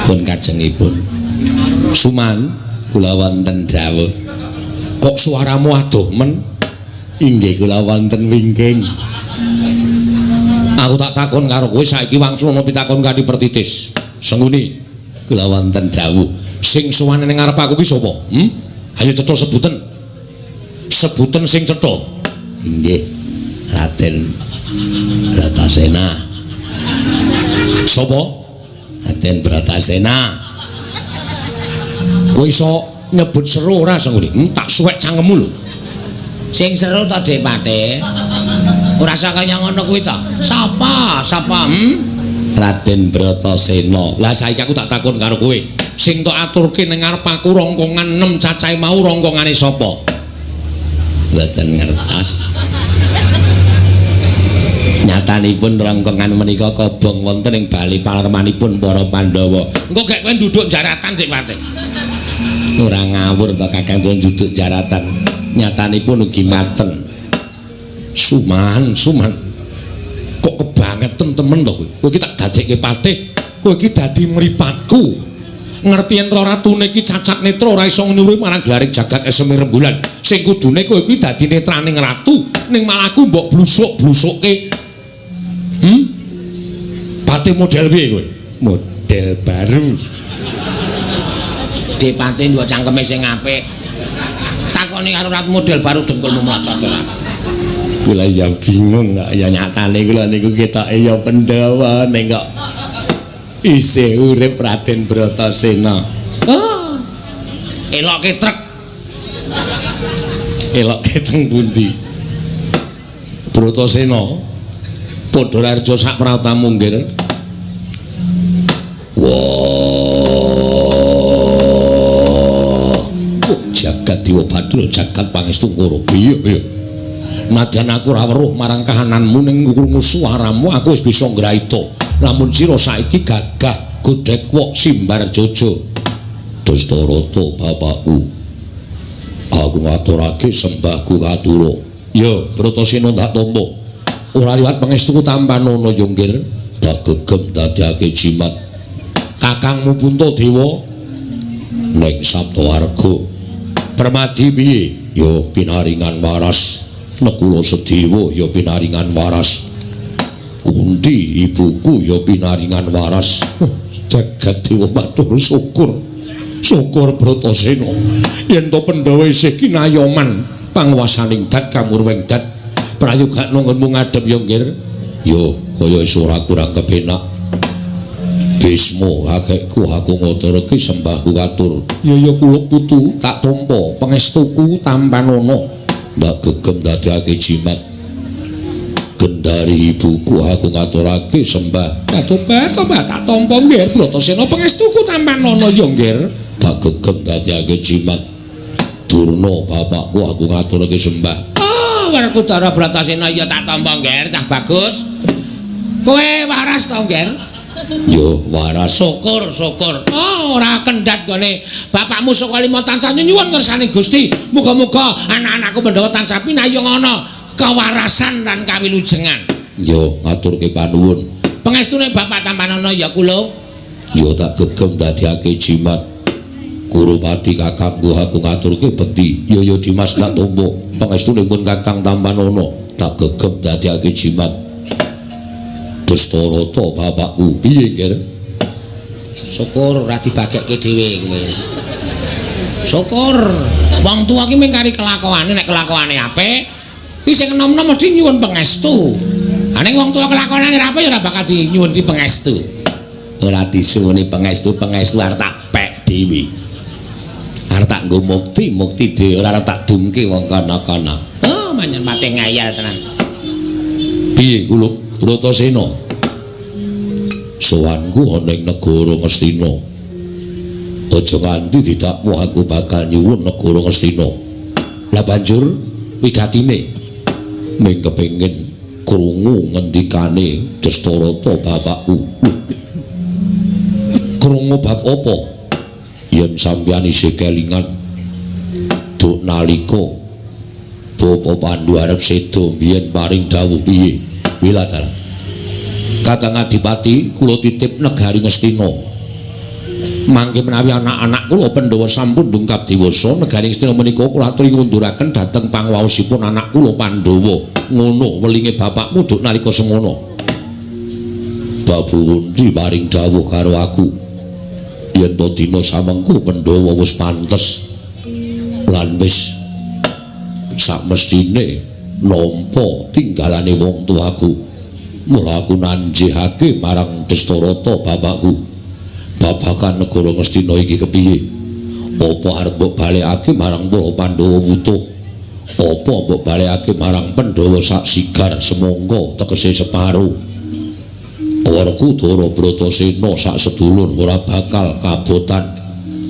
pun kajengipun. Suman kula wonten dawuh. Kok suaramu adoh men? Inggih kula wonten wingking. Aku tak takon karo kowe saiki wangsulana pitakon kanthi pertitis. Sengkuni kula wonten dawuh. Sing sowan ning ngarep aku ki sapa? Hmm? Ayo cetha sebutan. Sebutan sing cetha. Inggih Raden Bratasena. Sapa? Raden Bratasena. Kowe iso nyebut seru ora Sengkuni? Tak suwek cangkemmu lho. Sing seru ta Depate? Ora usah kaya ngono kuwi ta. Sapa? Sapa? Raden Bratasena. Lah saiki aku tak takon karo kowe. Sing tok aturke ning ngarep aku rongkongan 6 cacahe mau rongkongane sapa? Mboten ngertos. Nyatanipun rongkongan menika kobong wonten ing bali palermanipun para Pandhawa. Engko gek kowe nduduk jaratan Depate. Ora ngawur to Kakang nduduk jaratan. Nyatanipun ugi maten. Suman, Suman. Kok kebangetan temen to kowe? Kowe iki tak dadekke patih, kowe iki dadi mripatku. Ngerti yen ratune iki cacat netra ora iso nyuruhi marang glaring jagat eseme rembulan. Sing kudune kowe iki dadi netraning ratu, ning malah aku mbok blusuk-blusukke. Patih model piye kowe? Model baru. Depate nduk cangkeme sing apik. Takoni karo rat model baru dengkulmu mlocot ora. Kula ya bingung kok ya nyatane kula niku ketoke ya Pandhawa ning kok isih urip Raden Bratasena. Oh. Elokke trek. Elokke teng pundi? Bratasena padha raja sak pratamu nggir. Wah. Jagat Dewa Bathul, jagat pangestu Kura. Piye piye? Nadyan aku ora weruh marang kahananmu ning krungu suaramu aku wis bisa ngraita. Lamun sira saiki gagah godhek wok simbar jojo. Dastarata bapakku. Aku ngaturake sembahku katura. Ya, Bratasena tak tampa. Ora liwat pangestuku tampanono ya nggir. Tak gegem dadiake jimat. Kakangmu Puntadewa ning Saptawarga. Permadi piye? Ya pinaringan waras. Nekula Sedewa ya pinaringan waras. Kunti ibuku ya pinaringan waras. Jagat Dewa matur syukur. Syukur Bratasena. Yen to Pandhawa isih kinayoman panguwasaning dat kamurweng dat. Prayogakno nggonmu ngadhep ya nggir. Ya kaya iso ora kurang kepenak. Bisma kakekku aku ngaturake sembahku katur. Ya ya kula putu tak tampa pangestuku tampanono. Ndak gegem dadekake jimat. Gendari ibuku aku ngaturake sembah. Tobat tobat tak tampa nggih Bratasena pangestuku tampanono ya nggih. Tak gegem dadekake jimat. Durna bapakku aku ngaturake sembah. Oh, Werkudara Bratasena ya tak tampa nggih cah bagus. Kowe waras to nggih? Yo waras. Syukur syukur. Oh, ora kendhat gone bapakmu saka lima tansah nyuwun ngersane Gusti. Muga-muga anak-anakku Pandhawa tansah pinayung ana kewarasan lan kawilujengan. Yo ngaturke panuwun. Pangestune bapak tampanono ya kula. Yo tak gegem dadiake jimat. Kurupati kakangku aku ngaturke bekti. Yo yo Dimas tak tampa. Pangestune pun Kakang tampanono tak gegem dadiake jimat. Dastarata bapakku piye nggih? Syukur ora dibagekke dhewe kowe. Syukur. Wong tuwa ki mung kari kelakuane, nek kelakuane apik, ki sing enom-enom mesti nyuwun pangestu. Ha ning wong tuwa kelakuane ora apik ya ora bakal dinyuwun pangestu. Ora disuwuni pangestu, pangestu arep tak pek dhewe. Arep tak nggo mukti, mukti dhewe ora arep tak dumke wong kana-kana. Oh, manyen mate ngayal tenan. Piye kula Bratasena? Sowanku ana ing negara Ngastina. Aja nganti didakwa aku bakal nyuwun negara Ngastina. Lah banjur wigatine ming kepengin Krungu ngendikane Dastarata bapakku. Krungu bab apa? Yen sampeyan isih kelingan duk nalika Bapa Pandu arep seda biyen paring dawuh piye? Wilatara. Kakang Adipati, kula titip negari Ngastina. Mangke menawi anak-anak kula Pandhawa sampun dungkap dewasa, negari Ngastina menika kula aturi ngunduraken dhateng pangwaosipun anak kula Pandhawa. Ngono welinge bapakmu duk nalika semono. Babu Kunti paring dawuh karo aku. Yen to dina samengku Pandhawa wis pantes lan wis sakmestine nampa tinggalane wong tuaku. Mula aku nanjihake marang Dastarata bapakku. Babagan negara Ngastina iki kepiye? Apa arep mbok balekake marang para Pandhawa wutuh? Apa mbok balekake marang Pandhawa sak sigar semangka tegese separo? Werkudara Bratasena sak sedulur ora bakal kabotan.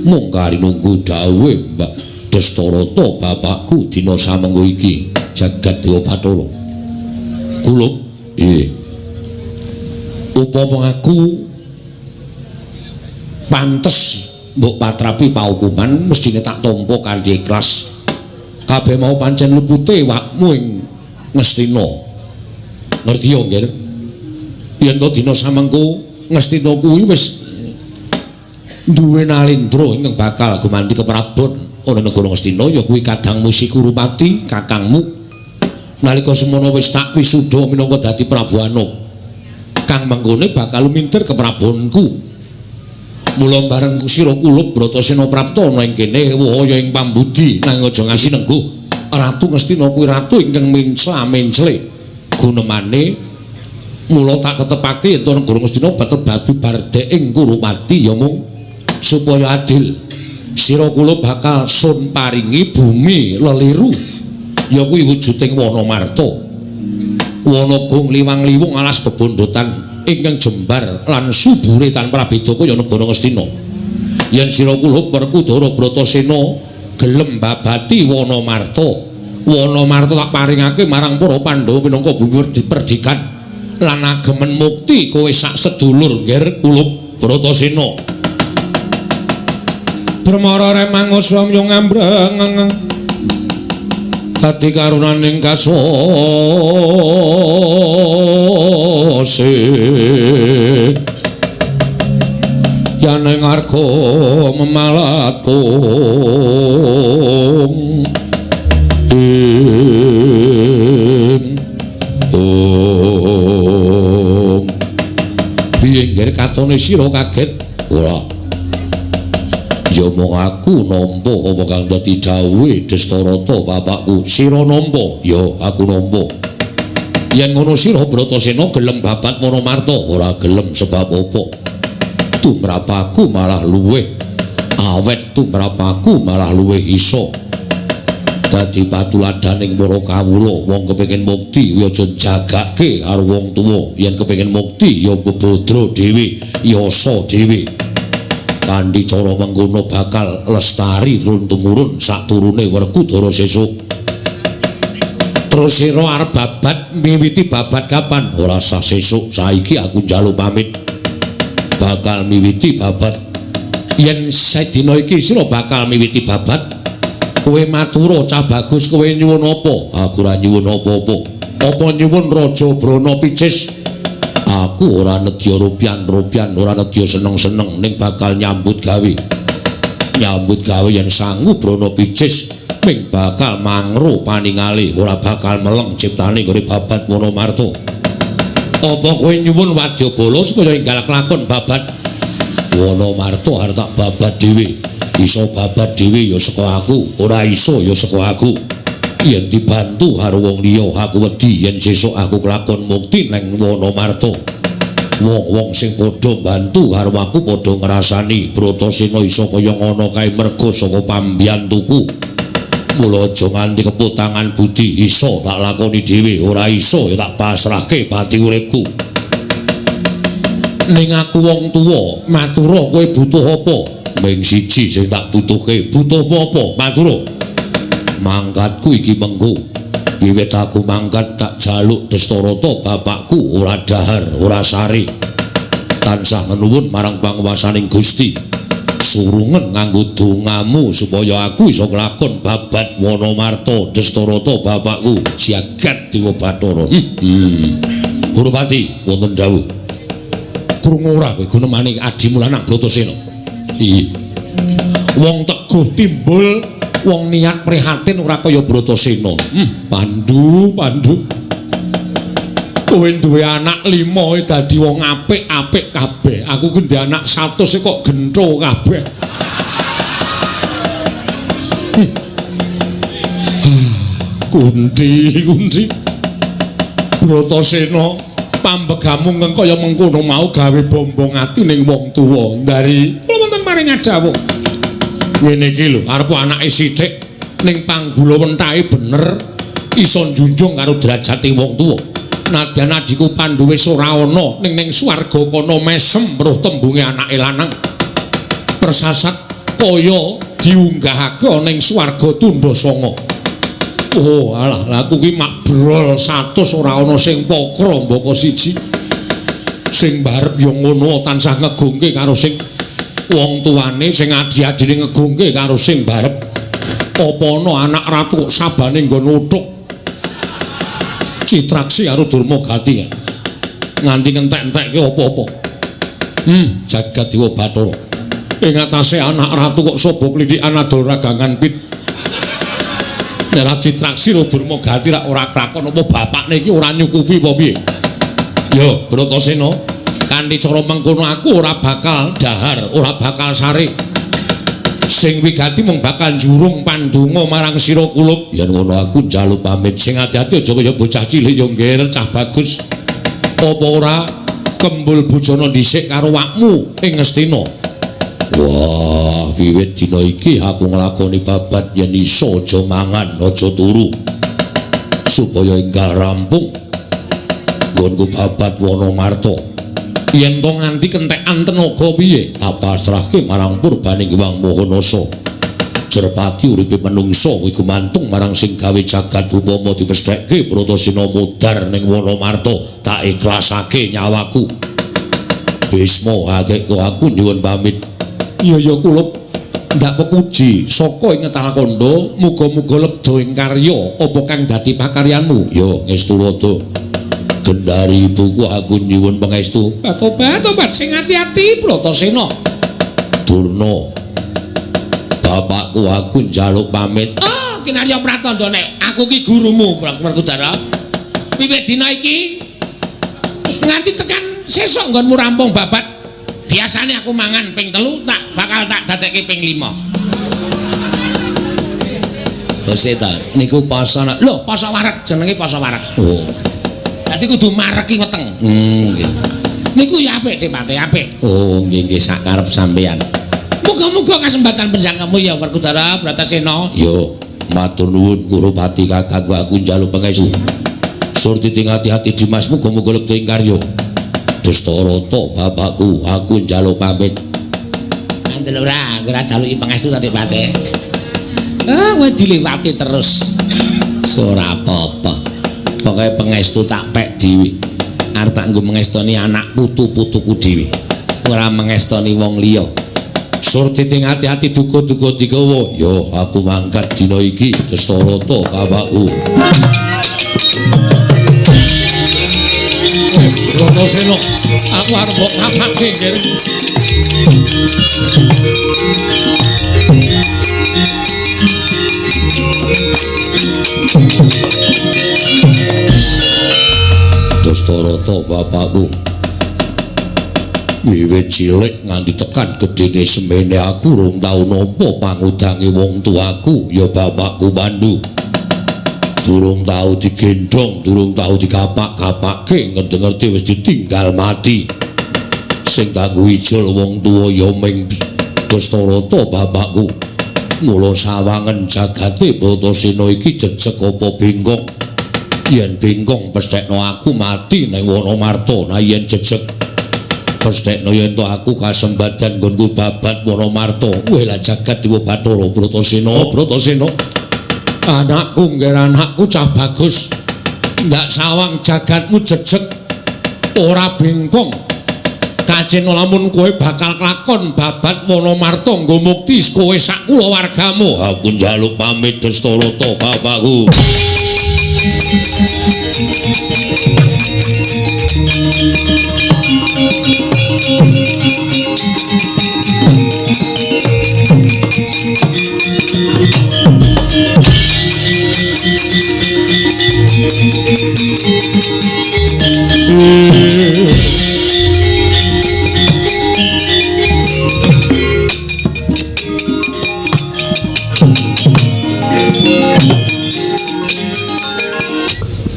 Mung kari nunggu dawuhe Mbak Dastarata bapakku dina samengko iki. Jagat Dewa Bathara. Kulup, nggih. Upama aku pantes mbok patrapi paukuman mestine tak tampa kanthi ikhlas. Kabeh mau pancen lupute wakmu ing Ngastina. Ngerti ya, Nggir? Yen to dina samengko Ngastina kuwi wis duwe nalendra ingkang bakal gumanti keprabon ana negara Ngastina ya kuwi kadangmu si Kurupati, kakangmu. Nalika semono wis tak wisuda minangka dadi Prabu Anom. Kang mengkone bakal lumintir keprabonku. Mula bareng sira kulup Bratasena prapta ana ing kene wahaya ing pambudi nanging aja ngasi nengguh. Ratu Ngastina kuwi ratu ingkang mencla-mencle gunemane. Mula tak tetepake yen to negara Ngastina bakal babi bardek ing Kurupati ya mung supaya adil. Sira kula bakal sun paringi bumi leliru ya kuwi wujuding wana marta. Wana gung liwang-liwung alas bebondotan ingkang jembar lan subure tanpa beda kaya negara Ngastina. Yen sira kula Werkudara Bratasena gelem babati wana marta, wana marta tak paringake marang para Pandhawa minangka bumi perdikan lan agemen mukti kowe sak sedulur ngger kulup Bratasena. Brahmara remangus wamya ngambreng dadi karunaning kaswase yaneng arga memalat kung im om. Piye ngger katone sira kaget? Ora. Ya mung aku nampa apa kang dadi dawuhe Dastarata bapakku. Sira nampa? Ya aku nampa. Yen ngono sira Bratasena gelem babat Wanamarta? Ora gelem sebab apa? Tumrapaku malah luwih awet, tumrapaku malah luwih iso dadi patuladaning para kawula. Wong kepengin mukti ya aja jagake karo wong tuwa. Yen kepengin mukti ya bebodro dhewe, yasa dhewe. Kanthi cara mengkono bakal lestari turun tumurun saturune Werkudara sesuk. Terus sira arep babat miwiti babat kapan? Ora sah sesuk, saiki aku njaluk pamit. Bakal miwiti babat. Yen sedina iki sira bakal miwiti babat, kowe matura cah bagus, kowe nyuwun apa? Aku ora nyuwun apa-apa. Apa nyuwun Raja Brana Picis? Aku ora nedya rupian-rupian, ora nedya seneng-seneng, ning bakal nyambut gawe. Nyambut gawe yen sangu Brana Picis ming bakal mangro paningale, ora bakal meleng ciptane nggone babat Wanamarta. Apa kowe nyuwun wadyabala supaya enggal kelakon babat Wanamarta arep tak babat dhewe? Iso babat dhewe ya saka aku, ora iso ya saka aku. Yen dibantu karo wong liya aku wedi yen sesuk aku kelakon mukti nang Wanamarta. Wong-wong sing padha bantu karo aku padha ngrasani Bratasena iso kaya ngono kae merga saka pambiyantuku. Mula aja nganti keputangan budi, iso tak lakoni dhewe, ora iso ya tak pasrahke pati uripku. Ning aku wong tuwa, matura kowe butuh apa? Ming siji sing tak butuhke, butuh apa? Matura. Mangkatku iki mengko. Wiwit aku mangkat tak jaluk Destarata bapakku ora dahar ora sare. Tansah nuwun marang panguwasaning Gusti. Surungen nganggo dongamu supaya aku iso nglakon babat Wanamarta Destarata bapakku jagat Dewa Bathara. Kurupati wonten dawuh. Krungu ora kowe gunemane adimu lanang Bratasena? Iya. Wong teguh timbul, wong niat prihatin ora kaya Bratasena. Pandu, Pandu. Kowe duwe anak 5 dadi wong apik-apik kabeh. Aku ku duwe anak 100 kok gentho kabeh. Kunti, kunti. Bratasena pambegamu kaya mengkono mau gawe bombong ati ning wong tuwa. Dari kula wonten paring dawuh. Ngene iki lho, arep anake sithik ning panggula wentahe bener iso njunjung karo derajate wong tuwa. Nadyan adhiku Pandu wis ora ana ning ning swarga kono mesem weruh tembunge anake lanang. Persasat kaya diunggahake ning swarga tundha sanga. Oh, alah, lah aku ki mak brol 100 ora ana sing pokro mbaka siji. Sing barep ya ngono tansah ngegungke karo sing wong tuane, sing adi-adine ngegungke karo sing barep. Apa ana anak ratu kok sabane nggon uthuk. Citraksi karo Durmagati nganti ngentek-entekke apa-apa. Jagat Dewa Bathara. Ing atase anak ratu kok sobo klithikan adol ragangan pit. Nek ra Citraksi karo Durmagati rak ora klakon apa bapakne iki ora nyukupi apa piye? Yo, Bratasena, kanthi cara mengkono aku ora bakal dahar, ora bakal sare. Sing wigati mung bakal njurung pandonga marang sira kulup. Yen ngono aku njaluk pamit. Sing ati-ati aja kaya bocah cilik ya ngger cah bagus. Apa ora kembul bojone dhisik karo wakmu ing Ngastina? Wah, wiwit dina iki aku nglakoni babat yen iso aja mangan, aja turu. Supaya enggal rampung nggonku babat Wanamarta. Yen to nganti kentekan tenaga piye? Tak pasrahke marang purbaning Hyang Maha Nasa. Jerpati uripe menungsa kuwi gumantung marang sing gawe jagat upama dipesthekke Bratasena mudhar ning Wanamarta, tak ikhlasake nyawaku. Bisma akehku aku nyuwun pamit. Iya ya kulup ndak pepuji saka ing Talakandha, muga-muga lebda ing karya apa kang dadi pakaryanmu. Ya ngestu rada. Gendari ibuku aku nyuwun pangestu. Tobat tobat sing ati-ati Bratasena. Durna. Bapakku aku njaluk pamit. Ah, kinarya pratandha nek aku ki gurumu Werkudara. Wiwit dina iki nganti tekan sesuk nggonmu rampung babat. Biasane aku mangan ping 3 tak bakal tak dadekke ping 5. Bose ta niku poso. Lho, poso wareg jenenge poso wareg. Oh. Dadi kudu mareki weteng. Nggih. Niku ya apik Depate, apik. Oh, nggih nggih sak karep sampeyan. Muga-muga kasempatan penjangkemu ya Werkudara Bratasena. Yo, matur nuwun Kurupati kakangku aku njaluk pangestu. Surti ting ati-ati Dimas muga-muga lebda ing karya. Destarata bapakku aku njaluk pamit. Kandel ora, ora jaluki pangestu ta Depate. Ah, kowe dilewati terus. Ora apa-apa. Pokoke pangestu tak pek dhewe. Arep tak nggo mengestoni anak putu-putuku dhewe. Ora mengestoni wong liya. Surti ting ati-ati duka-duka digawa. Yo, aku mangkat dina iki Destarata bapakku. Bratasena, aku arep mbok ngapake nggih. Dastarata bapakku. Wiwit cilik nganti tekan gedene semene aku rung tau nampa pangudange wong tuaku ya bapakku Pandu. Durung tau digendhong, durung tau dikapak-kapake, ngerti-ngerti wis ditinggal mati. Sing kanggo ijol wong tuwa ya ming Dastarata bapakku. Mula sawangen jagate Bratasena iki jejeg apa bengkong. Yen bengkong pesthekno aku mati ning Wanamarta, nah yen jejeg pesthekno yen to aku kasembadan nggonku babat Wanamarta. Weh lah jagat Dewa Bathara Bratasena, Bratasena. Anakku nggih anakku cah bagus. Ndak sawang jagatmu jejeg ora bengkong. Kacena lamun kowe bakal klakon babat Wanamarta nggo mukti kowe sak kulawargamu. Aku njaluk pamit Dastarata bapakku.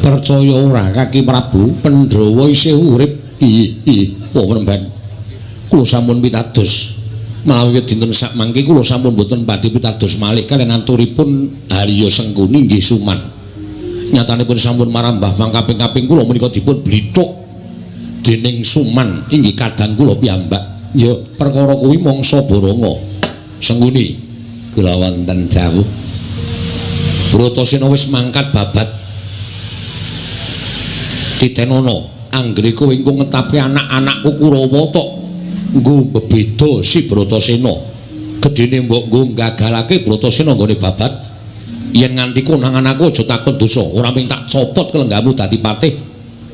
Percaya ora Kaki Prabu, Pandhawa isih urip. Iya, wonten. Kula sampun pitados. Menawi dinten sakmangke kula sampun boten badhe pitados malih kaliyan anturipun Harya Sengkuni nggih Suman. Nyatanipun sampun marambah mangkaping-kaping kula menika dipun blithuk dening Suman inggih kadang kula piyambak. Ya perkara kuwi mangsa boronga. Sengkuni kula wonten dawuh. Bratasena wis mangkat babat. Titenono anggere kowe engko ngetapi anak-anakku Kurawa tok nggo bebeda si Bratasena. Gedene mbok nggo gagalake Bratasena nggone babat. Yen nganti konangan aku aja takon dosa, ora mung tak copot kelenggamu dadi patih,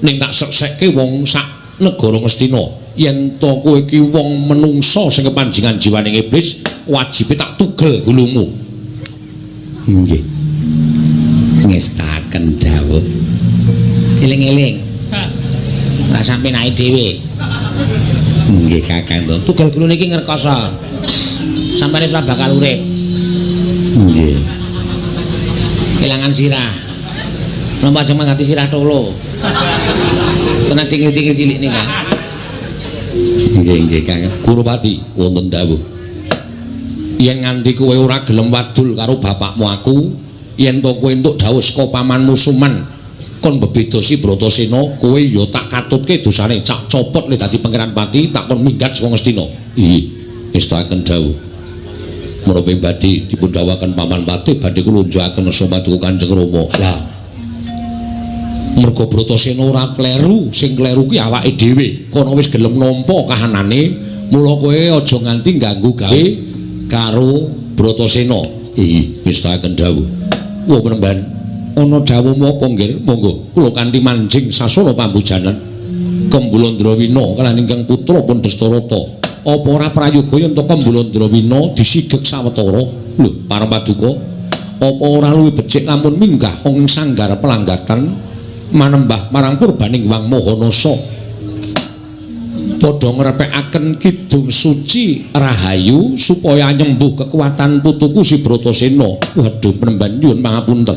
ning tak seksekke wong sak negara Ngastina. Yen to kowe iki wong menungsa sing kepanjingan jiwaning iblis, wajibe tak tugel gulumu. Nggih. Ngestaken dawuh. Eling-eling. Ora sampe naik dhewe. Nggih Kakang. Tugel gulune iki ngrekoso. Sampane ora bakal urip. Nggih. Kelangan sirah. Napa ajeng mangati sirah tolo. Tenan tingil-tingil cilik nika. Nggih nggih Kakang. Gurupati wonten dawuh. Yen nganti kowe ora gelem wadul karo bapakmu aku, yen to kowe entuk dawuh saka pamanmu Suman kon bebeda si Bratasena, kowe ya tak katutke dosane, cak copot le dadi pangeran pati, tak kon minggat saka Ngastina. Iya, ngestaken dawuh. Menapa badhe dipun dawuhaken paman pati badhe kula unjukaken ngersa paduka Kanjeng Rama. Lah, merga Bratasena ora kleru, sing kleru ki awake dhewe. Kono wis gelem nampa kahanane, mula kowe aja nganti ganggu gawe karo Bratasena. Iya, ngestaken dawuh. Wah, penemban ana dawuhmu apa nggih? Monggo kula kanthi manjing sasana pambujanan Kembulandrawina kaliyan ingkang putra pun Dastarata. Apa ora prayoga yen to Kembulandrawina disigeg sawetara? Lho, para paduka, apa ora luwih becik lamun minggah ing sanggar pelanggatan manembah marang purbaning Wang Mahanasa? Padha ngrepekaken kidung suci rahayu supaya nyembuh kekuatan putuku si Bratasena. Waduh, penemban nyuwun pangapunten.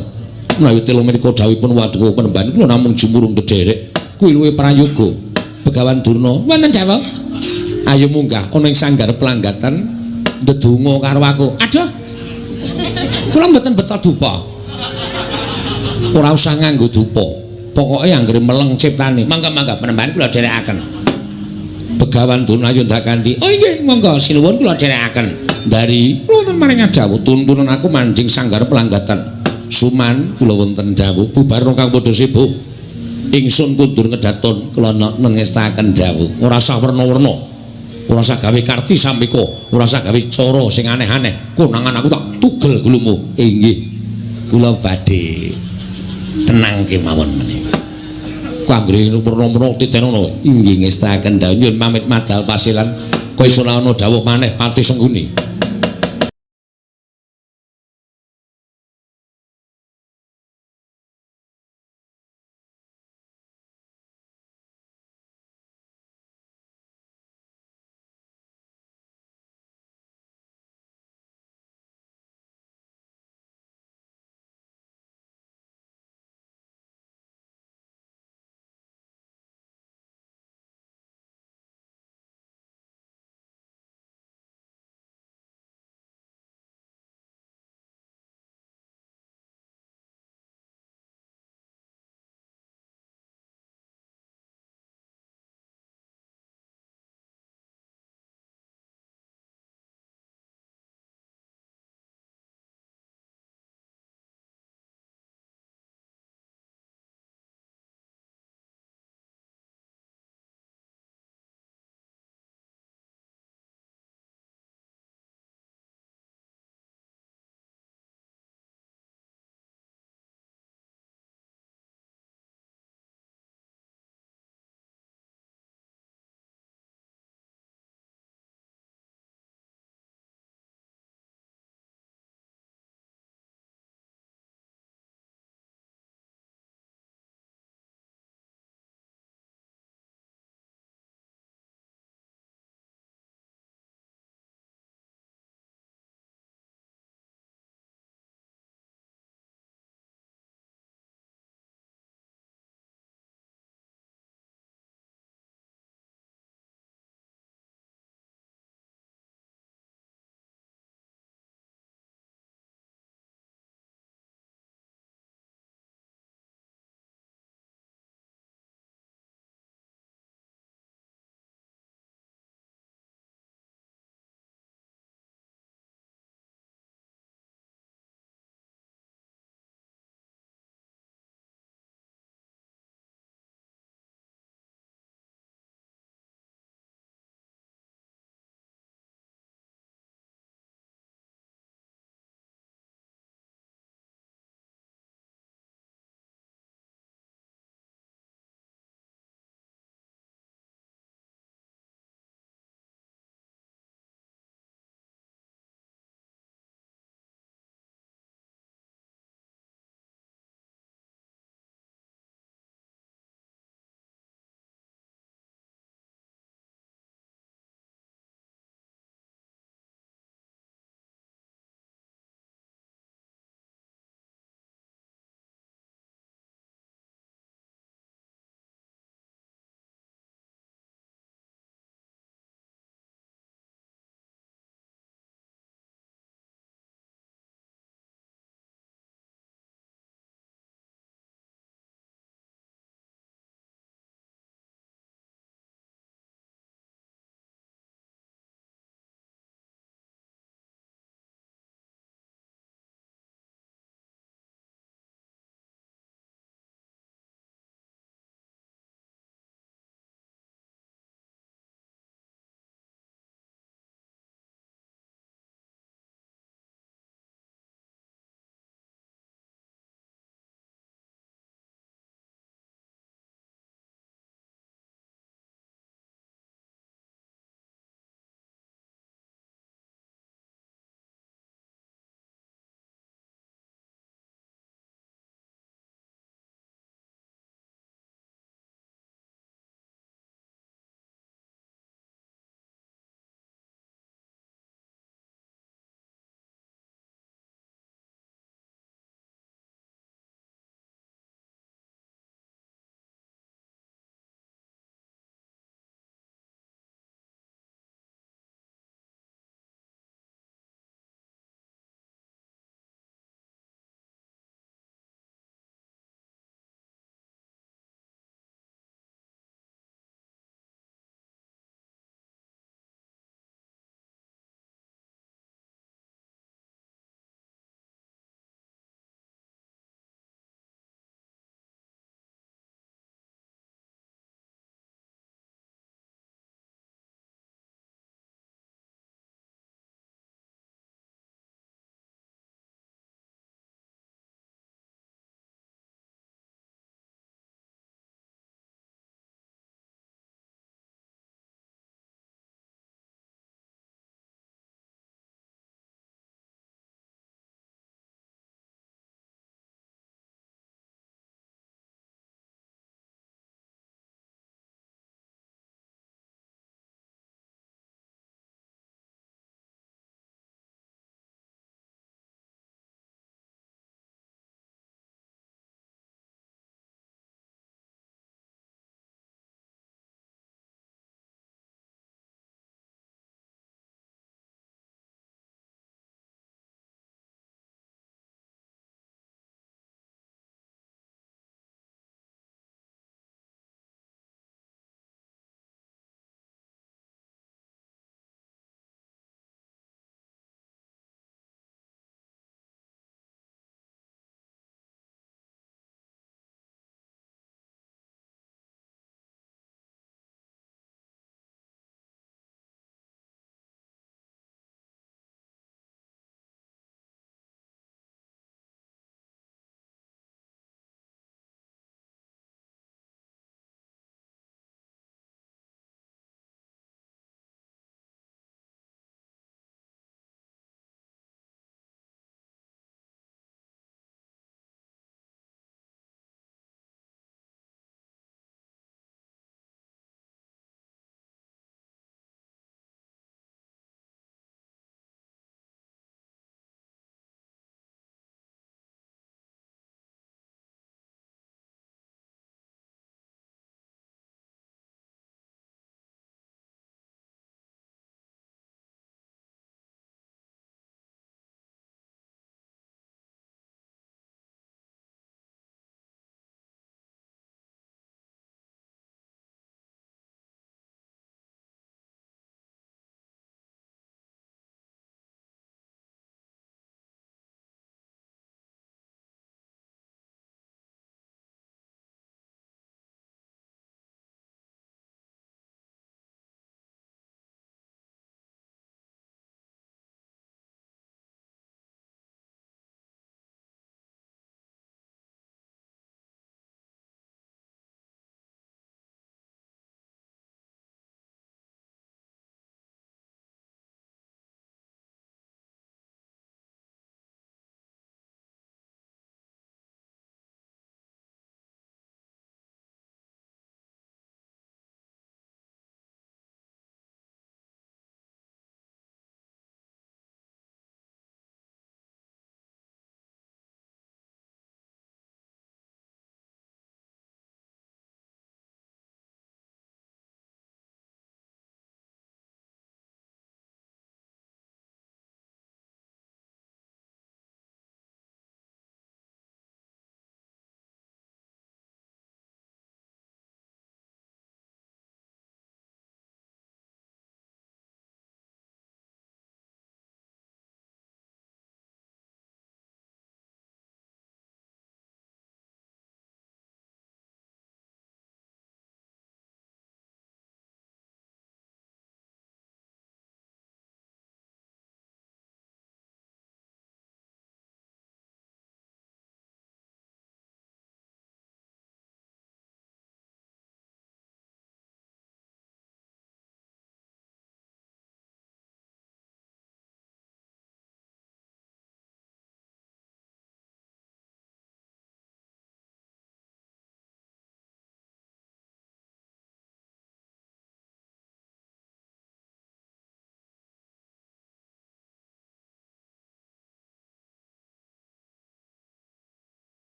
Menawi telu menika dawuhipun waduka penemban kula namung jumurung kederek. Kuwi luwih prayoga. Begawan Durna, wonten dawuh. Ayo munggah ana ing sanggar pelanggatan ndedonga karo aku. Aduh. Kula mboten beto dupa. Ora usah nganggo dupa. Pokoke anggere meleng ciptane. Mangga-mangga penemban kula dherekaken. Begawan Durna ayo ndak kanthi. Oh inggih, monggo sinuwun kula dherekaken. Dari wonten maring dawuh tuntunan aku manjing sanggar pelanggatan. Suman kula wonten dawuh bubar kang padha sibuk. Ingsun kundur ngedaton kula nengestaken dawuh. Ora usah werna-werna. Ora usah gawe karti sampika, ora usah gawe cara sing aneh-aneh. Konangan aku tak tugel gulumu. Inggih. Kula badhe tenang kemawon menika. Kanggere werna-werna titenono. Inggih ngestaken dawuh nyuwun pamit madal pasilan. Kok iso ana dawuh maneh Patih Sengguni.